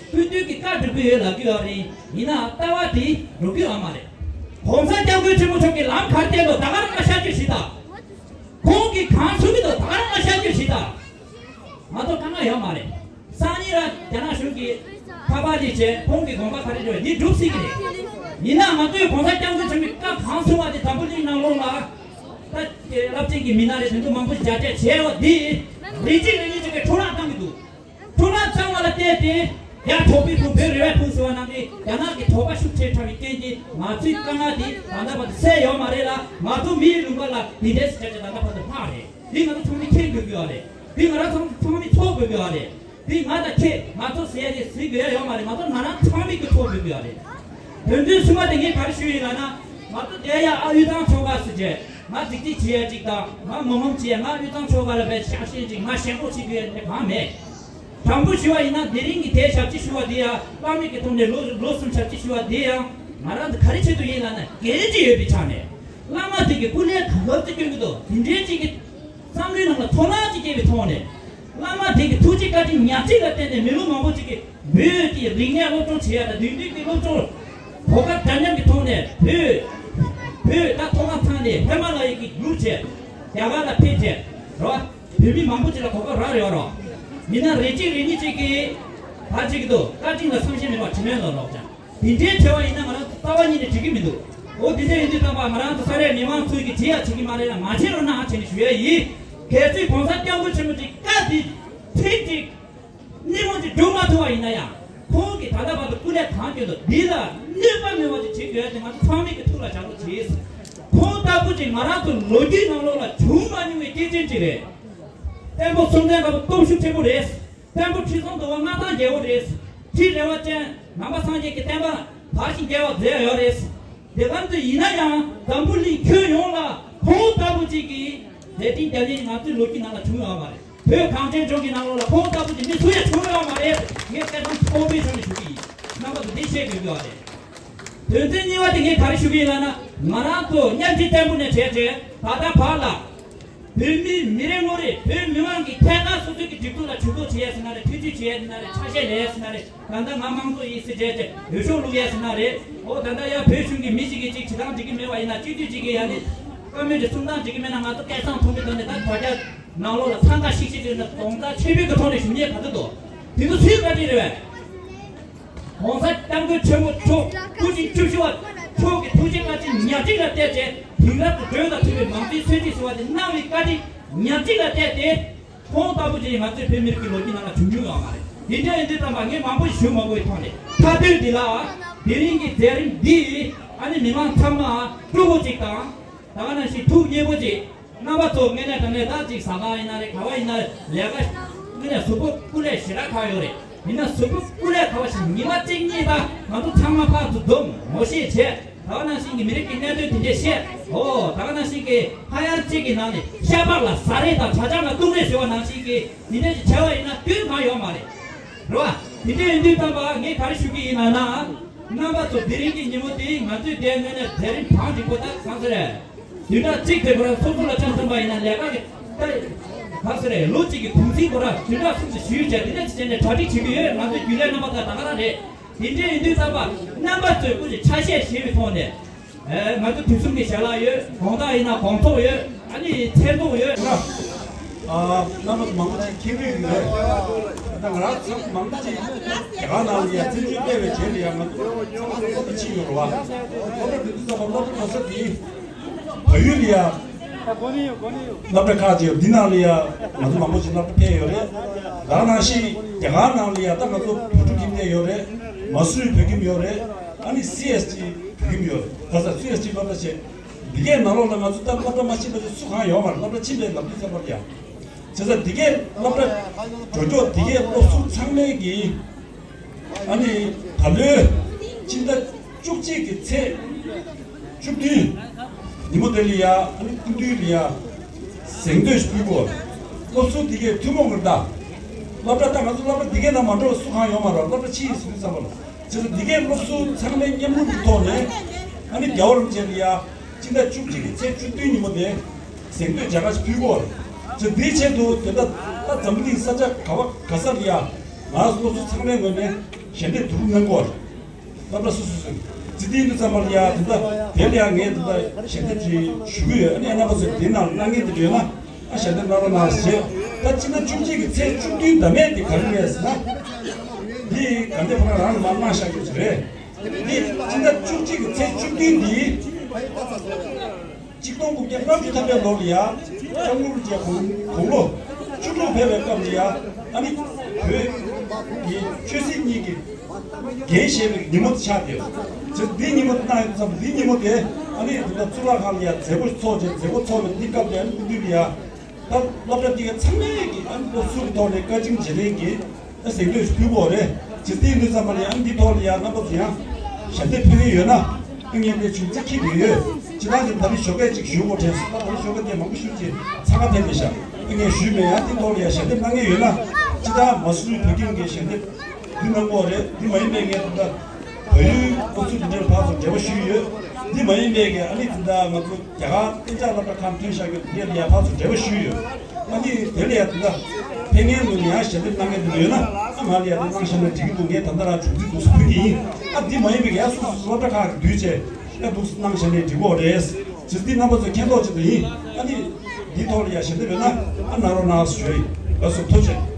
སྐུ་མདུན་གྱི་བཀའ་སྒྲུབ་ཀྱི་ཡོད་ལབ་ཀྱི་ཡོད་རེད། ཡིན་ན་ལྟ་བ་འདི་འགྲོ་གི་ཡོད་མ་རེད། ༸གོང་ས་༸སྐྱབས་མགོན་ཆེན་པོ་མཆོག་གིས་ལམ་ག་རེ་བསྟན་འདུག་ད་ག་རང་ལ་ཤར་སྐྱོད་བྱེད་དང་། ཁོང་གིས་གང་གསུང་གི་འདུག་ད་ག་རང་ལ་ཤར་སྐྱོད་བྱེད་དང་། ང་ཚོ་དཀའ་ངལ་ཡོད་མ་རེད། སང་ཉིན་ར་རྒྱ་ནག་གཞུང་གིས་ཁ་པར་ཅིག་བྱས། ཁོང་གི་དགོངས་པ་ག་རེ་འདྲ་འདི་སྒྲུབ་སྲིད་ཀྱི་རེད། ཡིན་ན་ང་ཚོས་༸གོང་ས་༸སྐྱབས་མགོན་ཆེན་པོའི་བཀའ་གང་གསུང་བ་དེ་འཛམ་བུ་གླིང་ནང་ལོགས་ལ། ད་རླབས་ཆེན་གྱི་མི་སྣ་རེད། དེ་ཚོ་མང་པོ་ཞིག་མཇལ་འཕྲད་བྱས་པ་འདི་རེ་གཅིག་རེ་གཉིས་ཅིག་གིས་འཕྲོ་བརླག་བཏང་གི་འདུག་འཕྲོ་བརླག་བཏང་བ་ལ་བལྟས་ཏེ། རྒྱ་དོག་པའི་ཕུང་བོད་རེ་བའི་ཕུང་ཟེར་བ་ནང་གི་རྒྱ་ནག་གི་དོགས་པ་ཤུགས་ཆེ་དྲགས་པའི་རྐྱེན་གྱིས་ང་ཚོའི་དཀའ་ངལ་འདི་ད་ལྟ་བར་དུ་སེལ་ཡོད་མ་རེད་ལ། ང་ཚོ་མིའི་ལུང་པ་ལ་འདི་འདྲས་སུ་བྱས་ཏེ་ད་ལྟ་བར་དུ་ལྷག་རེད། འདི་ང་ཚོ་ཚང་མས་མཁྱེན་དགོས་ཀྱི་ཡོད་རེད། འདི་ང་རང་ཚང་ཚང་མས་ཚོར་དགོས་ཀྱི་ཡོད་རེད། འདི་ང་དང་ཁྱེད་ང་ཚོ་ཟེར་ཡ་དེ་ཟེར་དགོས་ཡ་ཡོད་མ་རེད། ང་ཚོ་ང་རང་ཚང་མས་ཀྱི་ཚོར་དགོས་ཀྱི་ཡོད་རེད། དོན་ཚན་གསུམ་པ་དེ་ངས་ག་རེ་ཞུ་ཡིན་ལབ་ན། ང་ཚོ་བསྡད་ཡ་ཨ་དབུས་གཙང་ཆོལ་ཁ་ཟེར་བྱས། ང་རྫིག་རྫིག་བྱེད་ཡ་གཅིག་དང་། ང་ངོམ་ངོམ་བྱེད་ཡ། ང་དབུས་གཙང་ཆོལ་ཁ་ལ་དཔེ་ཆ་ཤས་ཅིག་ང་ཞེན་ཁོག་བྱེད་དགོས་ཡ་དེ་གང་མེད། དྲང་པོ་ཞུ་བ་ཡིན་ན། དེ་རིང་གི་དེ་ཞབས་ཕྱི་ཞུ་བ་དེ་ཡང་། བླ་མེད་ཀྱི་ཐོག་ནས་ལོ་ལོ་གསུམ་ཞབས་ཕྱི་ཞུ་བ་དེ་ཡང་། ང་རང་ཚོ་ག་རེ་ཆེད་དུ་ཡིན་ལབ་ན། འགན་ཅིག་ཡོད་པའི་ཆ་ནས། བླ་མ་དེ་གི་སྐུ་ལས་ག་ལབ་ཏུ་སྐྱོན་གྱི་འདུག་དེ་འདྲའི་ཅིག་གི་བསམ་བློའི་ནང་ལ་ཚོར་སྣང་ཅིག་སྐྱེས་པའི་ཐོག་ནས། བླ་མ་དེ་གི་ཐུགས་རྗེ་བཀའ་དྲིན་ཉག་གཅིག་ལ་བརྟེན་ནས་མི་ལོ་མང་པོ་ཅིག་གི་བོད་ཀྱི་རིག་གནས་སློབ་སྦྱོང་བྱེད་ཡ་དང་། དེང་དུས་ཀྱི་སློབ་སྦྱོང་གོ་སྐབས་འདྲ་མཉམ་གྱི་ཐོག་ནས། བོད་བོད་ད་མཐོ་སྒང་ཚང་ནས་ཧི་མ་ལ་ཡའི་གི་ཡུལ་བྱས། རྒྱ་གར་ལ་ཕེབས་བྱས་རོ། བོད་མི་མང་པོ་ཅིག་ལ་གོ་སྐབས་རག་ཡོད་རོ། ཡིན་ན་རེ་གཅིག་རེ་གཉིས་ཅིག་གིས་ བར་བྱེད་ཀྱི་འདུག་བཀའ་དྲིན་ལ་བསམ་ཤེས་མེད་པར་དྲི་མེད་ལ་ལོག་ཀྱང་། དེ་འདྲའི་བྲེལ་བ་ཡིན་ན་ང་རང་ཚོ་རྩ་བ་ཉིད་ནས་འགྲིག་གི་མི་འདུག་འོ་དེ་འདྲ་ཡིན་དུས་ཙམ་པ་ང་རང་ཚོ་ས་གནས་མི་མང་ཚོས་ཀྱི་བྲེལ་ཡ་བྱེད་ཀྱི་མ་རེད་ན་མ་བྱེད་རོགས་གནང་བྱས་ནས་ཞུ་ཡ་ཡིན། གལ་སྲིད་གོང་ས་སྐྱབས་མགོན་ཆེན་པོ་གྱི་བཀའ་འདི་ཚིག་གཅིག་སྣེ་མོ་གཅིག་སྒྲུབ་མ་ཐུབ་པ་ཡིན་ན་ཡང་ཁོང་གིས་ད་ལྟ་བར་དུ་སྐུ་ལས་གང་བསྐྱོན་འདུག་འདི་ལ་གནོད་པ་མེད་པ་ཅིག་བྱེད་དགོས་ཏེ་ང་ཚོ་ཚང་མས་ཀྱི་ཐུགས་ལ་བཞག་རོགས་གྱིས། ཁོང་ལྟ་བུ་ཅིག་ང་རང་ཚོ་ལོ་རྒྱུས་ནང་ལོགས་ལ་བྱུང་མ་མྱོང་བའི་སྐྱེས་ཆེན་ཅིག་རེད། བཙན་པོ་སྲོང་བཙན་སྒམ་པོ་སྟོབས་ཤུགས་ཆེན་པོ་རེད། བཙན་པོ་ཁྲི་སྲོང་ལྡེ་བ་མངའ་ཐང་རྒྱལ་པོ་རེད། ཁྲི་རལ་པ་ཅན་ནང་པ་སངས་རྒྱས་ཀྱི་བསྟན་པ་དར་ཞིང་རྒྱས་པ་མཛད་ཡོད་རེད། དེ་གང་དུ་ཡིན་ན་ཡང་འཛམ་བུ་གླིང་ཁྱོན་ཡོངས་ལ་ཁོང་ལྟ་བུ་ཅིག་གིས་མཛད་འཕྲིན་རྒྱབ་མཁན་ང་ཚོའི་ལོ་རྒྱུས་ནང་ལ་བྱུང་ཡོད་མ་རེད། བོད་གངས་ཅན་ལྗོངས་ཀྱི་ནང་ལོགས་ལ་ཁོང་ལྟ་བུ་ཅིག་མི་སུ་ཡང་བྱུང་ཡོད་མ་རེད། ངས་སྐད་གཏམ་ཚོགས་པའི་ཐོག་ནས་ཞུ་གི་ཡིན། རྣམ་པ་ཚོ་འདི་བཤད་དགོས་ཀྱི་རེད། དོན་ཚན་གཉིས་པ་དེ་ངས་ག་རེ་ཞུ་གི་ཡིན་ལབ་ན། ང་རང་ཚོ་མཉམ་འབྲེལ་བརྟན་པོ་ནས་བྱས་རྗེས་ད་ལྟ་བར་ལ། བོད་མི་མི་རེ་ངོ་རེ་བོད་མི་མང་གི་ཐད་ཀར་སོ་སོའི་གི་སྒྲིག་འཛུགས་ལ་ཇུས་གཏོགས་བྱེད་ཡ་ཟེར་ན་རེད། ཐེ་བྱུས་བྱེད་ཡ་ཟེར་ན་རེད། ཆ་ཤས་ལེན་ཡ་ཟེར་ན་རེད། ད་ལྟ་ང་དམངས་གཙོ་ཡིན་ཟེར་བྱས་ཏེ་འོས་ཤོག་བླུག་ཡ་ཟེར་ན་རེད། འོ་ད་ལྟ་ཡ་བོད་གཞུང་གི་མི་ཞིག་གིས་ཅིག་བྱེད་སྟངས་འགྲིག་གི་མེད་པ་ཡིན་ན་སྤྱི་འཐུས་ཅིག་གིས་ཡ་ནི་བཀའ་མོལ་གྱི་གསུང་སྟངས་འགྲིག་གི་མེད་ན་ང་ཚོ་སྐད་གསང་མཐོན་པོའི་ཐོག་ནས་ད་དོལ་རྒྱལ་ནང་ལོགས་ལ་འཚང་ཁ་ཤིག་ཤིག་བྱས་ན་གདོང་ཐག་ཆོད་པོའི་གི་ཐོག་ནས་ཞུ་ཉེས་ག་ཚོད་འདུག་དེ་ཚོ་སུའི་བཀའ་དྲིན་རེད་བས། གོང་ས་སྐྱབས་མགོན་ཆེན་པོ་མཆོག་སྐུ་ཕྲེང་བཅུ་བཞི་པ་མཆོག་གི་ཐུགས་རྗེ་བཀའ་དྲིན་ཉག་གཅིག་ལ་བརྟེན་བྱས་དེང་རབས་ཀྱི་འགྲོས་དང་མཐུན་པའི་མང་གཙོའི་སྲིད་བྱུས་ཟེར་བ་དེ་གནང་བའི་བཀའ་དྲིན་ཉག་གཅིག་ལ་བརྟེན་ཏེ། ཁོང་ལྟ་བུ་ཅིག་ང་ཚོའི་བོད་མི་རིགས་ཀྱི་ལོ་རྒྱུས་ནང་ལ་བྱུང་མྱོང་ཡོད་མ་རེད། དེ་འདྲ་ཡིན་དུས་ཙམ་པ་ངས་མང་པོ་ཞུ་མ་དགོས་པའི་ཐོག་ནས་མཐའ་དོན་འདི་ལ་དེ་རིང་གི་མཛད་རིམ་འདིས་ཨ་ནི་མི་མང་ཚང་མ་སྤྲོ་པོ་ཅིག་དང་ད་ག་ནང་བཞིན་ཐུགས་མཉེས་པོ་ཅིག་རྣམ་པ་ཚོ་དངོས་གནས་དྲང་གནས་ད་ཅིག་ཟ་ཁང་ཡིན་ན་རེད། ག་བ་ཡིན་ན་ལས་ཀ་དངོས་གནས་གཟུགས་པོ་སྐུ་ལས་ཞེ་དྲག་ཁག་ཡོད་རེད། ཡིན་ན་གཟུགས་པོ་སྐུ་ལས་ཁག་པ་ཞིག་ཉི་མ་གཅིག་གཉིས་ད་ང་ཚོ་ཚང་མ་ཕར་ཚུར་འཛོམས་ངོ་ཤེས་བྱས་ད་ག་ནང་བཞིན་གྱི་མི་རིགས་ཀྱི་གནད་དོན་དེ་འདྲས་བཤད། ཨོ་ད་ག་ནང་བཞིན་གྱི་ཧ་ཡང་གཅིག་གི་ནང་ནས་ཤ་པགས་ལ་ཟ་རེས་དང་བྱ་ཆང་ལ་བཏུང་རེས་ཟེར་བ་ནང་བཞིན་གྱི་དེ་འདྲས་ཀྱི་བྱ་བ་ཡིན་ན་སྐྱོན་གང་ཡོད་མ་རེད། རེད་བ། དེ་འདྲས་ཡིན་དུས་ཙམ་པ་ངས་ག་རེ་ཞུ་གི་ཡིན་ལབ་ན། རྣམ་པ་ཚོ་དེ་རིང་གི་ཉིན་མོ་དེ་ང་ཚོའི་དེ་ངོས་ནས་མཛད་རིམ་གང་འགྲིག་པོ་ད་གང་ཟེར་རེད། བདུན་ཕྲག་གཅིག་དེ་ཁོ་རང་སོ་སོ་ལ་ཆ་མཚོན་པ་ཡིན་ན་ལས་ཀ་གི་ད་ག་ཟེར་རེད། ལོ་གཅིག་གི་གུང་ཚིགས་ཁོ་རང་བདུན་ཕྲག་གསུམ་ཙམ་ཞུས་བྱས་དེ་འདྲ་ཅིག་བྱས་ནས་གྲ་སྒྲིག་བྱེད་ཀྱི་ཡོད། ང་ཚོའི་རྒྱུན་ལས་རྣམ་པ་ཚོ་ད་ག་རང་རེད། དེ་འདྲ་ཡིན་དུས་ཙམ་པ་རྣམ་པ་ཚོས་སྐུ་མཁྱེན་ཆ་ཤས་བཞེས་པའི་ཐོག་ནས་ཨེ་ང་ཚོ་དུས་གསུམ་གྱི་ཞལ་ལག་ཡོད། དགོང་དག་ཡིན་ན་དགོང་ཚོགས་ཡོད། ཨ་ནི་མཚན་ཐོག་ཡོད། ཨ་རྣམ་པ་མང་པོ་ཅིག་མཁྱེན་གྱི་ཡོད། ད་ང་རང་ཚོ་མང་པོ་ཅིག་རྒྱ་གར་ནང་ལ་ཡ་བཙན་བྱོལ་སྤེལ་བའི་རྗེས་ལ་ཡ་ང་ཚོ་ཚང་མ་སློབ་གྲྭ་ཕྱིན་ཡོད་རེད་བ། སློབ་གྲྭ་འགྲོ་དུས་ཙམ་པ་སློབ་གྲྭ་ག་ས་དེ་བལ་ཡུལ་ལ་ཡ་སློབ་གྲྭ་ཁག་ཅིག་ཡོད། འདི་ནང་ལ་ཡ་ང་ཚོ་མང་པོ་ཅིག་སློབ་གྲྭ་ཕེབས་ཡོད་རེད། ད་ག་ནང་བཞིན་རྒྱ་གར་ནང་ལ་ཡ་ད་ང་ཚོ་བོད་ཕྲུག་ཁྱིམ་སྡེ་ཡོད་རེད། མ་སུའི་བོད་ཁྱིམ་ཡོད་རེད། ཨ་ནི་སི་ཨེས་ཊི་བོད་ཁྱིམ་ཡོད་རེད། ད་ས་སི་ཨེས་ཊི་སློབ་གྲྭ་བྱས། འདི་གའི་ནང་ལོགས་ལ་ང་ཚོ་ད་སློབ་གྲྭ་མ་ཕྱིན་པ་ཅིག་སུ་གང་ཡོད་མ་རེད། སློབ་གྲྭ་ཕྱིན་པའི་ལམ་དུས་ཚོད་པར་ཡ། བྱས་ཙང་འདི་གའི་སློབ་གྲྭ་འགྲོ་མགྱོགས་འདི་གའི་སློབ་ཟུར་ཚང་མས་ཀྱིས་ཨ་ནི་ད་ལོའི་ཕྱི་ཟླ་བཅུ་གཅིག་གི་ཚེས་བཅུ་བདུན་ཉིན་མོ་དེ་ལ་ཡ་ཨ་ནི་སྐུ་མདུན་ལ་ཡ་གཟེངས་བསྟོད་ཞུ་དགོས། སློབ་ཟུར་འདི་གའི་ཐུན་མོང་གི་ད་སློབ་གྲྭ་ད་ང་ཚོ་སློབ་གྲྭ་འདི་གའི་ནང་མ་འགྲོ་སུ་གང་ཡོད་མ་རེད། སློབ་གྲྭ་ཕྱི་ཡི་ཟུར་ཙམ་པ་ལ། བྱས་ཙང་འདི་གའི་སློབ་ཟུར་ཚང་མའི་མཉམ་རུབ་ཀྱི་ཐོག་ནས་ཨ་ནི་རྒྱལ་བ་རིན་པོ་ཆེ་ལ་ཡ་སྤྱི་ཟླ་བཅུ་གཅིག་གི་ཚེས་བཅུ་བདུན་ཉིན་མོ་དེ་གཟེངས་བསྟོད་མཇལ་ཁ་ཞིག་ཕུལ་དགོས་རེད། བྱས་ཙང་འདིའི་ཆེད་དུ་དེ་ལྟ་ད་འཛམ་བུ་གླིང་ས་ཆ་ག་བ་ག་ས་ལ་ཡ་ང་སློབ་ཟུར་ཚང་མའི་ངོས་ནས་ཞལ་འདེབས་བསྡུ་རུབ་གནང་དགོས་རེད། སློབ་གྲྭ་སོ་སོ་སོ་ཙི་ཏི་ཡིན་དུས་ཙམ་པ་ལ་ཡ་དེ་ལྟ་དེ་ལ་ཡ་ངས་དེ་ལྟ་ཞལ་འདེབས་ཅིག་ཞུ་གི་ཡོད། ཨ་ནི་རྣམ་པ་ཚོས་དེ་ནང་གནང་མཁན་དེ་འདྲ་ཡོད་ན། ཨ་ཞལ་འདེབས་གནང་རོགས་གནང་ཞེས། ད་སྤྱི་ཟླ་བཅུ་གཅིག་གི་ཚེས་བཅུ་བདུན་ཟླ་མེད་དེ་ག་རེ་རེད་ཟེར་ན། འདི་དགའ་ལྡན་ཕོ་བྲང་རང་ལ་མར་གནང་བཞག་རྒྱུ་ཞིག་རེད། འདི་སྤྱི་ཟླ་བཅུ་གཅིག་གི་ཚེས་བཅུ་བདུན་འདི་གཅིག་སྟོང་དགུ་བརྒྱ་ལྔ་བཅུ་ཐམ་པའི་ལོ་ལ་ཡ་སྐྱབས་མགོན་རིན་པོ་ཆེ་དགུང་དགུང་ལོ་བཅུ་དྲུག་ཕེབས་པའི་སྐབས་ལ་ཡ་ཨ་ནི་བོད་ཀྱི་ཆོས་སྲིད་གཉིས་ཀྱི་འགན་བཞེས་པའི་ཉིན་མོ་དེ་ཆགས་བསྡད་ཡོད། བྱས་ཙང་འདིའི་ཉིན་མོ་དེ་གནང་ཡོད་ཙང་འདིའི་ཉིན་མོ་དེ་ཨ་ནི་དེ་འདྲ་གཙུག་ལག་ཁང་ལ་ཡ་མཛད་སྒོ་ཚོགས་བྱས། མཛད་སྒོ་ཚོགས་པའི་འདི་སྐབས་དེ་ཨ་ནི་སྐུ་མདུན་ལ་ཡ་ད་སློབ་གྲྭ་འདི་ག་ཚང་མས་ཀྱི་ཨ་ནི་སློབ་ཟུར་གྱི་ཐོག་ནས་བཀའ་དྲིན་རྗེས་དྲན་གྱི་ཨ་གཟེངས་བསྟོད་ཞིག་ཕུལ་དགོས་རེད། ཇི་སྟེང་དུ་བསམ་པ་ལ་ཡང་འདི་ཐོག་ལ་ཡང་རྣམ་པ་ཚོ་ཡང་ཞལ་འདེབས་ཕུལ་མཁན་ཡོད་ན་ཨ་ངས་འདི་ཆུང་ཙག་ཁྱི་བུད་ཡོད། ཅི་ད་འདི་ད་རིང་ཞོགས་ཀས་ཅིག་ཞུ་དགོས་དྲན་སོང་། ད་རིང་ཞོགས་ཀས་དེ་མང་པོ་ཞུ་ཅིག་ཚ་ཁ་ཐེབས་མེད་ཤག་ཨ་ངས་ཞུས་མེད། ཡང་འདི་ཐོག་ལ་ཡང་ཞལ་འདེབས་གནང་མཁན་ཡོད་ན་ཅི་ད་མ་སུ་རི་བོད་ཁྱིམ་གྱི་ཞལ་འདེབས་འདི་གནང་དགོས་རེད། འདི་མ་ཡིན་པའི་ངས་ད་ལྟ་བལ་ཡུལ་སློབ་ཟུར་འདི་འདྲར་ཕར་ཚུར་འབྲེལ་བ་ཞུས་ཡོད། འདི་མ་ཡིན་པའི་ངས་ཨ་ནི་ད་ལྟ་ང་ཚོ་རྒྱ་གར་གཏན་འཇགས་སློབ་གྲྭ་ཁང་ཐོན་བཞག་ཡོད། དེ་ལ་ཡང་ཕར་ཚུར་འབྲེལ་བ་ཞུས་ཡོད། ཨ་ནི་དེ་ལ་ཡང་དེ་འདྲ་ཕན་ངེས་ངོས་ནས་ཡང་ཞལ་འདེབས་གནང་མཁན་དེ་འདྲ་ཡོད་ན་ཨ་ང་ལ་ཡང་དེ་གནང་བཞག་ན་འགྲིག་གི་འདུག་ངས་ད་ལྟ་རང་བྱུང་ཚིག་འདུག་སེ་ཕུལ་གྱི་ཡིན། ཨ་འདི་མ་ཡིན་པའི་ཡང་སོ་སོ་སློབ་གྲྭ་ཁག་གི་འདུས་བྱས་ཡང་འདུག་སེ་གནང་བཞག་ན་འགྲིག་གི་རེད། ཇི་སྟེ་རྣམ་པ་ཚོས་མཁྱེན་རྟོགས་བྱེད་དུ་ཡིན། ཨ་ནི་འདི་ཐོག་ལ་ཡང་ཞལ་འདེབས་ཡོད་ན་ཨ་གནང་རོགས་གནང་ཞུ་ཡིན། ལགས་སོ། ཐུགས་རྗེ་ཆེ།